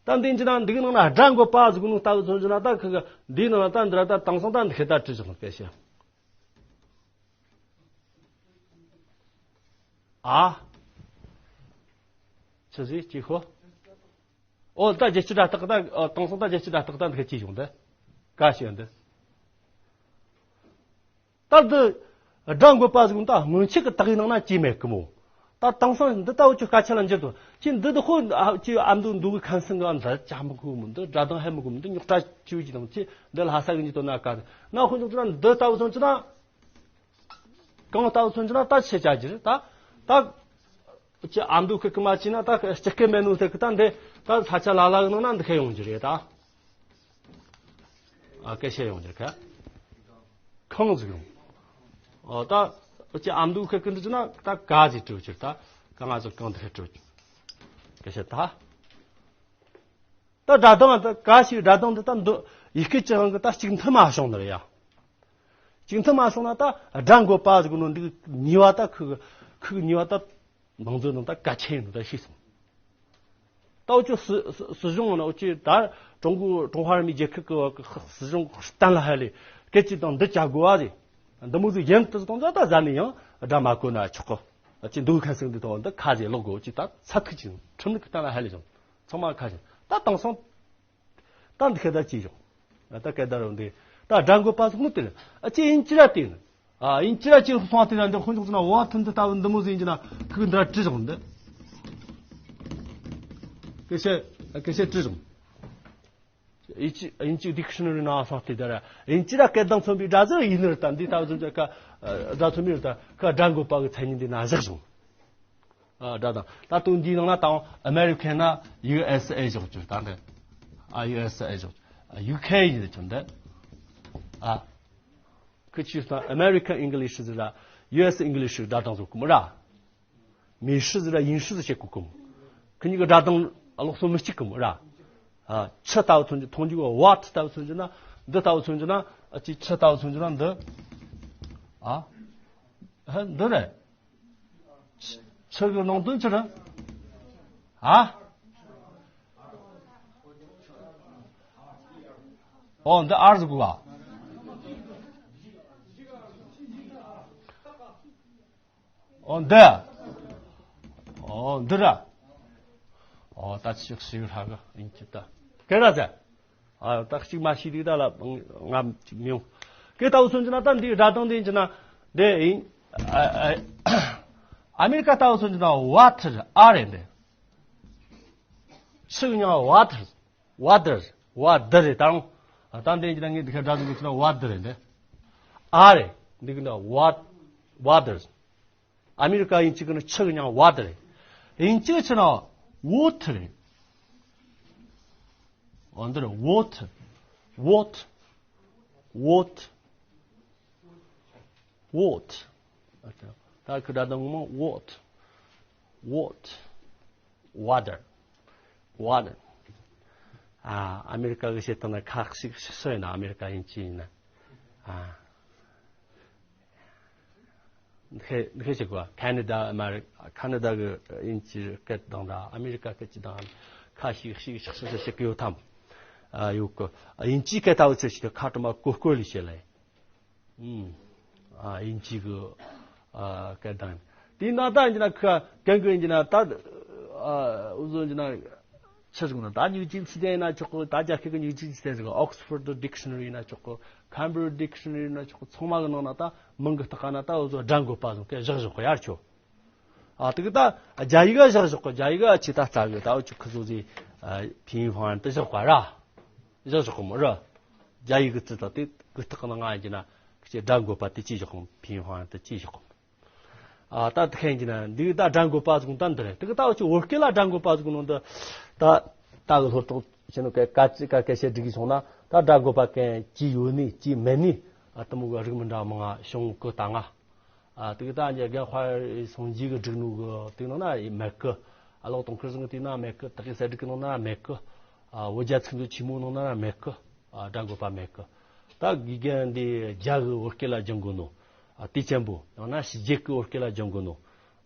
ད་འདི་འདི་ན་འདི་གི་ནང་ན་སྒྲ་འགོད་པ་ཟེར་གོ་ནོ་ལྟ་བུ་མཚོན་རྒྱུ་ན། ད་ཁོ་གི་འདིའི་ནང་ན་ད་འདི་ར་ད་དེང་སང་ད་འདི་ཁེ་ད་བྲིས་བཞག་ནོ་སྐད་ཤེས། ཨ། ཆི་ཟིག་ཅི་ཤོ། ཨོ་ད་རྒྱལ་སྤྱི་སྒྲ་རྟགས་ད། ཨ། དེང་སང་ད་རྒྱལ་སྤྱི་སྒྲ་རྟགས་ད་འདི་ག་ཅི་བྱུང་འདི། ཀ་ཞེས་འདི། ད་འདི་སྒྲ་འགོད་པ་ཟིག་ད་སྔོན་ཆད་ཀྱི་དག་ཡིག་ནང་ན་ཅི་མེད་གི་མོ། ད་དེང་སང་འདི་ལྟ་བུ་ཅིག་སྐད་ཆ་ལ་འགྱུར་དོ། ཅི་འདི་འདི་ཁོ་ཨ་ཅི་ཨ་མདོ་མདོ་གི་ཁམས་སེང་གི་འདི་ཅག་མི་གོ་མོ། འདི་སྒྲ་གདངས་ཧ་མི་གོ་མོ། འདི་རྙོག་དྲ་ཅི་བྱེད་དང་ཅི་འདི་ལྷ་ས་གི་འཇི་ཏོ་ན་ཀ་ན་ཁོ་འཇོག་ཅི་ན་འདི་ལྟ་བུ་སོང་ཅི་ན། གང་ལྟ་བུ་མཚོན་གྱི་ན་ད་ཆེ་ཆ་གྱིར་ད། ད་ཅི་ཨ་མདོ་ཁུ་ཀི་མ་ཅི་ན་ད་སྤྱི་སྐད་མེད་ནོ་ཟེར་གི། ད་འདི་ད་ས་ཆ་ལ་ལ་གི་ནང་ན་འདི་ཁ་ཡོང་གྱི་རེད་ད། ཨ། སྐད་ཆ་ཡོང་གྱི་རེད་ཁ། ཁང་ཟིག་ཡོང་། ཨ། ད་ཅི་ཨ་མདོ་ཁུ་ཀི་འདི་ཅི་ན་ད་ག་ཟིག་སྤྲོད་གྱིར་ད། ག་ང་ཚོ་གང་འདི་ཁ་སྤྲོད་གྱིར། སྐད་ཆ་ད། ད་སྒྲ་གདངས་ད་ག་ཞིག་སྒྲ་གདངས་འདི་ད་འདི་ཡི་གེ་གཅིག་གང་གི་ད་གཅིག་མཐུན་མ་བྱུང་ནི་རེད་ཡ། གཅིག་མཐུན་མ་བྱུང་ན་ད་སྒྲ་འགོད་པ་ཟེར་གོ་ནོ་འདི་གཉིས་པ་ད་ཁུ་གི་ཁུ་གི་གཉིས་པ་ད་མང་གཙོ་ནང་ད་ག་ཆེ་ཡིན་ནོ་ད་ཤེས་སོང་། ད་འུ་ཅོ་སྲིད་སྲིད་སྲིད་གཞུང་ནང་འུ་ཅོ་ད་ཀྲུང་གོ་ཀྲུང་ཧྭ་རིག་གནས་རྒྱལ་ཁབ་ཀྱི་སྲིད་གཞུང་གཏན་ལ་ཕབ་ལས་སྐད་ཅིག་དང་འདི་བྱ་དགོས་པ་རེད། འདི་མོ་ཟིག་ཡིན་དུ་གཏོང་ད་ད་ཟ་ནས་ཡང་སྒྲ་མ་གོ་ན་ཆོག་གི། ཅི་འདུག་ཁ་སེང་འདི་དང་འདི་ཁ་ཟེ་ལོག་དགོས། ཅི་ད་ཚ་ཐིག་ཅིག་ཁྲིམས་ལུགས་ཀྱི་གཏན་ལ་ཕབ་ལས་བྱུང་། ཚང་མ་ཁ་ཤས་ད་དེང་སང་ད་འདི་ཁ་ད་ཅི་བྱུང་། ད་སྐད་བརྡ་རུ་འདི་ད་སྒྲ་འགོད་པ་ཟིག་མོ་དེ་ཨ་ཅི་ཡིན་ཅི་ར་དེ་ནི་ཨ་ཡིན་ཅི་ར་ཅི་སོང་དེ་ན་འདི་ཁོ་ཚོ་ན་བ་ཐུན་དུ་ལྟ་བུ་འདི་མོ་ཟིག་ཡིན་གྱི་ན་ཁུག་འདི་ར་བྲིས་བཞག་འདི་སྐད་ཆ་སྐད་ཆ་བྲིས་བཞག་དབྱིན་ཇི་དབྱིན་ཇི་ཌིག་ཤི་ན་རི་ནང་སོང་སྟེ་དེ་ར་དབྱིན་ཇི་ར་སྐད་གདངས་མཚོན་པའི་སྒྲ་ཟིག་ཡིན་ནི་རེད། ད་འདི་ལྟ་བུ་ཚོ་ཀ་སྒྲ་མཚོན་པའི་རེད། ད་ཀ་སྒྲ་འགོད་པ་གི་མཚན་ཉིད་འདི་ན་བཞག་བྱུང་། ཨ། སྒྲ་གདངས་ད་དུང་འདིའི་ནང་ན་ད་ཨ་མེ་རི་ཁན་ན་ཡུ་ཨེས་ཨེ་བཞག་རྒྱུ་ད་འདི། ཨ། ཡུ་ཨེས་ཨེ་བཞག་རྒྱུ། ཨ། ཡུ་ཁེ་ཡིན་རྒྱུ་འདི། ཨ། ཁི་ཆི་ད་ཨ་མེ་རི་ཁན་ཨིང་གི་ལིཤ་ཟེར་ར་ཡུ་ཨེས་ཨིང་གི་ལིཤ་སྒྲ་གདངས་བཟོ་གི་མོ་ར། མེ་ཧྲི་ཟེར་ར་དབྱིན་ཧྲི་ཟེར་བྱེད་གོ་གི་མོ། ཁི་གཉིས་ཀྱི་སྒྲ་གདངས་ཀློག་སྲོལ་མི་གཅིག་གི་མོ་ར། ཨ། ཆུ་ལྟ་བུ་མཚོན་རྒྱུ་མཐོང་རྒྱུ་གི་ཝ་ཊི་ལྟ་བུ་མཚོན་རྒྱུ་ན་འདི་ལྟ་བུ་མཚོན་རྒྱུ་ན། ཨ། ཅིག་ཆུ་ལྟ་བུ་མཚོན་རྒྱུ་ན་འདི། ཨ། ཧ། འདི་རེད། ཆུ་གི་ནང་དོན་ཆི་རེད། ཨ། ཨོ། འདི་ཨར་ཟེར་གོ་ག། ཨོ། འདི། ཨོ། འདི་ར། ཨོ། ད་ཅིག་ཞིག་ཧ་གི་ཡིན་གྱི་ད། སྐད་ར་ཟེར། ཨ། ད་གཅིག་མ་ཤེས་དུས་ད་ལ་ང་གཅིག་མི་ཡོང་། སྐད་ལྟ་བུ་མཚོན་རྒྱུ་ན་ད་འདི་སྒྲ་གདངས་འདི་ཡིན་གྱི་ན་འདི་ཡིན། ཨ། ཨ། ཨ་མེ་རི་ཀ་ལྟ་བུ་མཚོན་རྒྱུ་ན་ཝ་ཊི་རེད། ཨ་རེད་འདི། ཆུ་གི་མྱིང་ཝ་ཊི་རེད། ཝ་ཊི་རེད། ཝ་ཊི་རེད། ད་རུང་ད་འདི་ཡིན་གྱི་ན་ངས་འདི་ཁ་སྒྲ་གདངས་འགོད་ཀྱི་ན་ཝ་ཊི་རེད་འདི། ཨ་རེད། འདི་གི་ན་ཝ་ཝ་ཊི་རེད། ཨ་མེ་རི་ཀ་དབྱིན་ཇི་གི་ནི་ཆུ་གི་མྱིང་ཝ་ཊི་རེད། དབྱིན་ཇི་གི་ཆི་ན་ཝོ་ཐི་རེད། འོ་འདི་རེད། ཝོ་ཐི། ཝོ་ཐི། ཝོ་ཐི། ཝོ་ཐི། ད་ཁི་ད་དང་མོ་ཝོ་ཐི། ཝོ་ཐི། ཝ་ཊར། ཝ་ཊར། ཨ། ཨ་མེ་རི་ཀ་གི་བཤད་སྟངས་ན་ཁ་ཤིག་ཤིག་སོ་ཡིན་ན། ཨ་མེ་རི་ཀ་དབྱིན་ཇི་ཡིན་ན། ཨ། ཁེ་ཁེ་ཞིག་གོ། ཁ་ན་ཌ། ཨ་མ་རི། ཁ་ན་ཌ་གི་དབྱིན་ཇི་སྐད་དང་ད་ཨ་མེ་རི་ཀ་སྐད་ཀྱི་དང་ཁ་ཤས་ཤིག་ཤིག་ཤིག་ཤིག་ཡོད་དམ། ཨ། ཡོད་གི། དབྱིན་ཇིའི་སྐད་ལྟ་བུ་ཚོ་ཞིག་ཁ་དྲི་མ་ཀོ་ཀོ་ལི་བྱེད་ལེ། ཨུམ། ཨ། དབྱིན་ཇི་གི། ཨ། སྐད་དང་། དེའི་ནང་ད་ཡིན་ན་ཁ་གན་གི་ཡིན་ན་ད། ཨ། འུ་ཟོ་ཡིན་ན། ཆི་ཟིག་ན་ད་ཉིག་ཅིག་ཚིག་ཡིན་ན་ཆོག་གི། ད་རྒྱ་སྐད་གི་ཉིག་ཅིག་ཚིག་ཟིག་Oxford Dictionary ཡིན་ན་ཆོག་གི། Cambridge Dictionary ཡིན་ན་ཆོག་གི། ཚང་མ་གི་ནང་ན་ད་མིང་གི་རྟགས་ན་ད་འུ་ཟོ་སྒྲ་འགོད་པ་ཟིག་གི་བཞག་བཞག་གི་ཡར་ཆོ། ཨ། དེ་གི་ད་རྒྱ་ཡིག་ག་བཞག་བཞག་གི། རྒྱ་ཡིག་ག་ཆི་ད་རྩ་གི་ད་འུ་ཆོ་ཁི་ཟོ་ཟིག་ཕིན་ཧྥང་དུ་བཞག་པ་ར། བཞག་བཞག་གི་མོ་ར། རྒྱ་ཡིག་གི་རྩི་ད་དེ་གི་རྟགས་ན་ང་ཡིན་གྱི་ན་ཁྱེད་སྒྲ་འགོད་པ་དེ་ཅི་བཞག་གི། ཕིན་ཧྥང་དུ་ཅི་བཞག་གི། ཨ། ད་དེ་ཁེན་གྱི་ན་འདི་ད་སྒྲ་འགོད་པ་ཟིག་ད་འདི་རེད། དེ་གི་ད་འུ་ཆོ་བོད་སྐད་ལ་སྒྲ་འགོད་པ་ཟིག་ནང་དུ་ད་ད་གི་སློབ་གྲོགས་ཆེ་ནོ་སྐད་ཀ་ཅི་ཀ་སྐད་བཤད་སྒྲིག་གི་སོང་ན་ད་སྒྲ་འགོད་པ་གན་ཅི་ཡོད་ནི་ཅི་མེད་ནི། ཨ། དེ་མོ་གི་རིགས་མི་འདྲ་མང་ང་བྱུང་གི་ད་ང་། ཨ། དེ་གི་ད་ཉེ་རྒན་དཔའ་རིས་སངས་རྒྱས་གི་སྒྲིག་ནོ་གི་དེ་ནང་ན་མེད་གི། ཨ་ལོག་དུང་དཀར་ཚང་གི་དེ་ན་མེད་གི། ད་གི་གསེར་སྒྲིག་གི་ནང་ན་མེད་གི། ཨ། བོད་རྒྱ་ཚིག་མཛོད་ཆེན་མོ་ནང་ན་མེད་གི། ཨ། སྒྲ་འགོད་པ་མེད་གི། ད་དགེ་རྒན་འདི་རྒྱ་གི་བོད་སྐད་ལ་སྦྱང་དགོས་ནོ། ཨ། དེ་ཅན་པོ། ཡང་ན་ཕྱི་རྒྱལ་གི་བོད་སྐད་ལ་སྦྱང་དགོས་ནོ།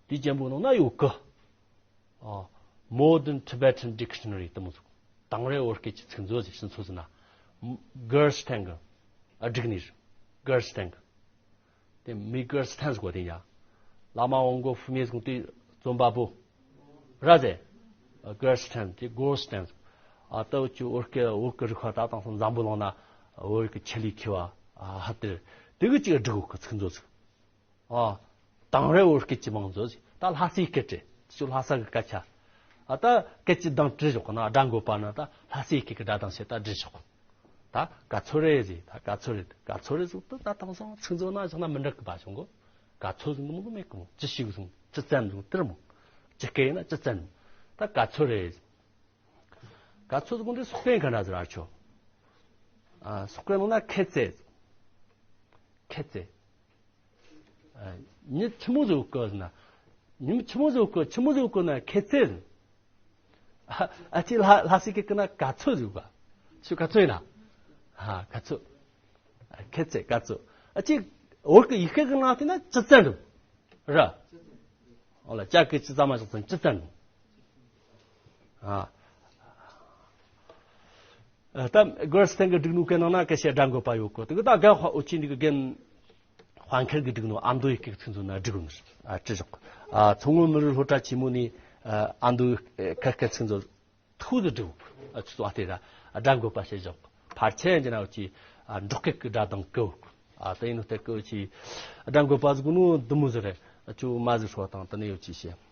དེ་ཅན་པོ་ནང་ན་ཡོད་གི། ཨ། Modern Tibetan Dictionary དེ་མོ་ཟིག་དང་རའི་བོད་སྐད་ཀྱི་ཚིག་མཛོད་ཟེར་ཕྱིན་ཚོ་ཟེར་ན། གར་སྟན་གི། ཨ། སྒྲིག་ནི་རེད། གར་སྟན་གི། དེ་མི་གར་སྟན་ཟེར་གོ་དེ་ཡ། བླ་མ་དབང་པོ་བུད་མེད་ཟེར་དེ་རྩོམ་པ་པོ་ར་ཟེར། གར་སྟན་དེ་གོར་སྟན། ཨ། ད་འུ་ཆོ་བོད་སྐད་བོད་ཀྱི་རིག་པ་ད་དང་སང་འཛམ་བུ་གླིང་ན་བོད་ཀྱི་ཆེད་ལས་མཁས་པ། ཨ། ཧ་དེ་དེ་གི་ཅིག་སྒྲིག་གོ་གི་ཚིག་མཛོད་ཟིག་ཨ། དང་རའི་བོད་སྐད་ཀྱི་མང་མཛོད་ཟིག་ད་ལྷ་སའི་སྐད་རེད། ཅིག་ལྷ་ས་གི་སྐད་ཆ། ཨ། ད་སྐད་ཀྱི་གདངས་བྲིས་བཞག་གི་ན་སྒྲ་འགོད་པ་ན་ད་ལྷ་སའི་སྐད་ཀྱི་སྒྲ་གདངས་བྱས་ད་བྲིས་བཞག་ད་ག་ཚོད་རེད་ཟེར། ད་ག་ཚོད་རེད། ག་ཚོད་རེད་ཟེར་དུས་ད་དེང་སང་ཚིག་མཛོད་ན་བཞག་ན་མི་འགྲིག་གི་པ་བྱུང་གོ། ག་ཚོད་ཟེར་ནི་མོ་མེད་གི་མོ། ཅི་ཞིག་ཟེར། ཅི་ཙམ་ཟེར། དེར་མོ། ཅི་སྐད་ཡིན་ན་ཅི་ཙམ། ད་ག་ཚོད་རེད་ཟེར། ག་ཚོད་ཟེར་གོ་འདི་སོགས་ཀན་ག་འདྲ་ཟེར། ཨ་ཆོ། ཨ། སོགས་ཀན་ནང་ན་ཁེ་ཙེ། ཁེ་ཙེ། ཨ། ཉི་ཆི་མོ་ཟེར་གོ་ཟེར་ན། ཉི་མ་ཆི་མོ་ཟེར་གོ། ཆི་མོ་ཟེར་གོ་ན་ཁེ་ཙེ་ཟེར། ཨ། ཨ་ཅི་ལྷ་ལྷ་སའི་སྐད་ཀྱི་ན་ག་ཚོད་ཟེར་གོ། ཆུ་ག་ཚོད་ཡིན་ན། ཧ། ག་ཚོད། ཨ། ཁེ་ཙེ་ག་ཚོད། ཨ་ཅི་བོད་ཀྱི་ཡིག་སྐད་ཀྱི་ནང་དེ་ན་ཅི་ཙམ་རེད། ར། འོ་ལ་ཅ་གི་ཅི་ཙམ་མ་ཅི་ཙམ་ཅི་ཙམ། ཨ། ཨ། ད་གར་སྟན་གི་སྒྲིག་ནོ་གན་ནང་ན་སྐད་བཤད་སྒྲ་འགོད་པ་ཡོད་གི། དེ་གི་ད་རྒན་དཔའ་འུ་ཆོ་འདི་གི་རྒན་དཔལ་མཁར་གི་སྒྲིག་ནོ་ཨ་མདོ་ཡི་སྐད་ཚིག་མཛོད་ན་སྒྲིག་ནོ། ཨ། བྲིས་བཞག་ཨ། མཚོ་སྔོན་མི་རིགས་སློབ་གྲྭ་ཆེན་མོ་ནས། ཨ། ཨ་མདོ་ཡི་ཁ་སྐད་ཚིག་མཛོད་ཐུགས་སུ་སྒྲིག་ཨ། ཚོ་བ་དེ་ར་སྒྲ་འགོད་པ་བྱེད་བཞག་ཕལ་ཆེར་ཡིན་ན་འུ་ཆོ། ཨ། འབྲོག་སྐད་ཀྱི་སྒྲ་གདངས་གི། ཨ། དེ་ཡིན་ནོ་སྟེ་གི་འུ་ཆོ་སྒྲ་འགོད་པ་ཟེར་གོ་ནོ་འདི་མོ་ཟིག་རེད། ཨ། ཆུ་མ་ཟིག་ཧྲོ་དང་དེ་ནས་འུ་ཆོ་བཤད།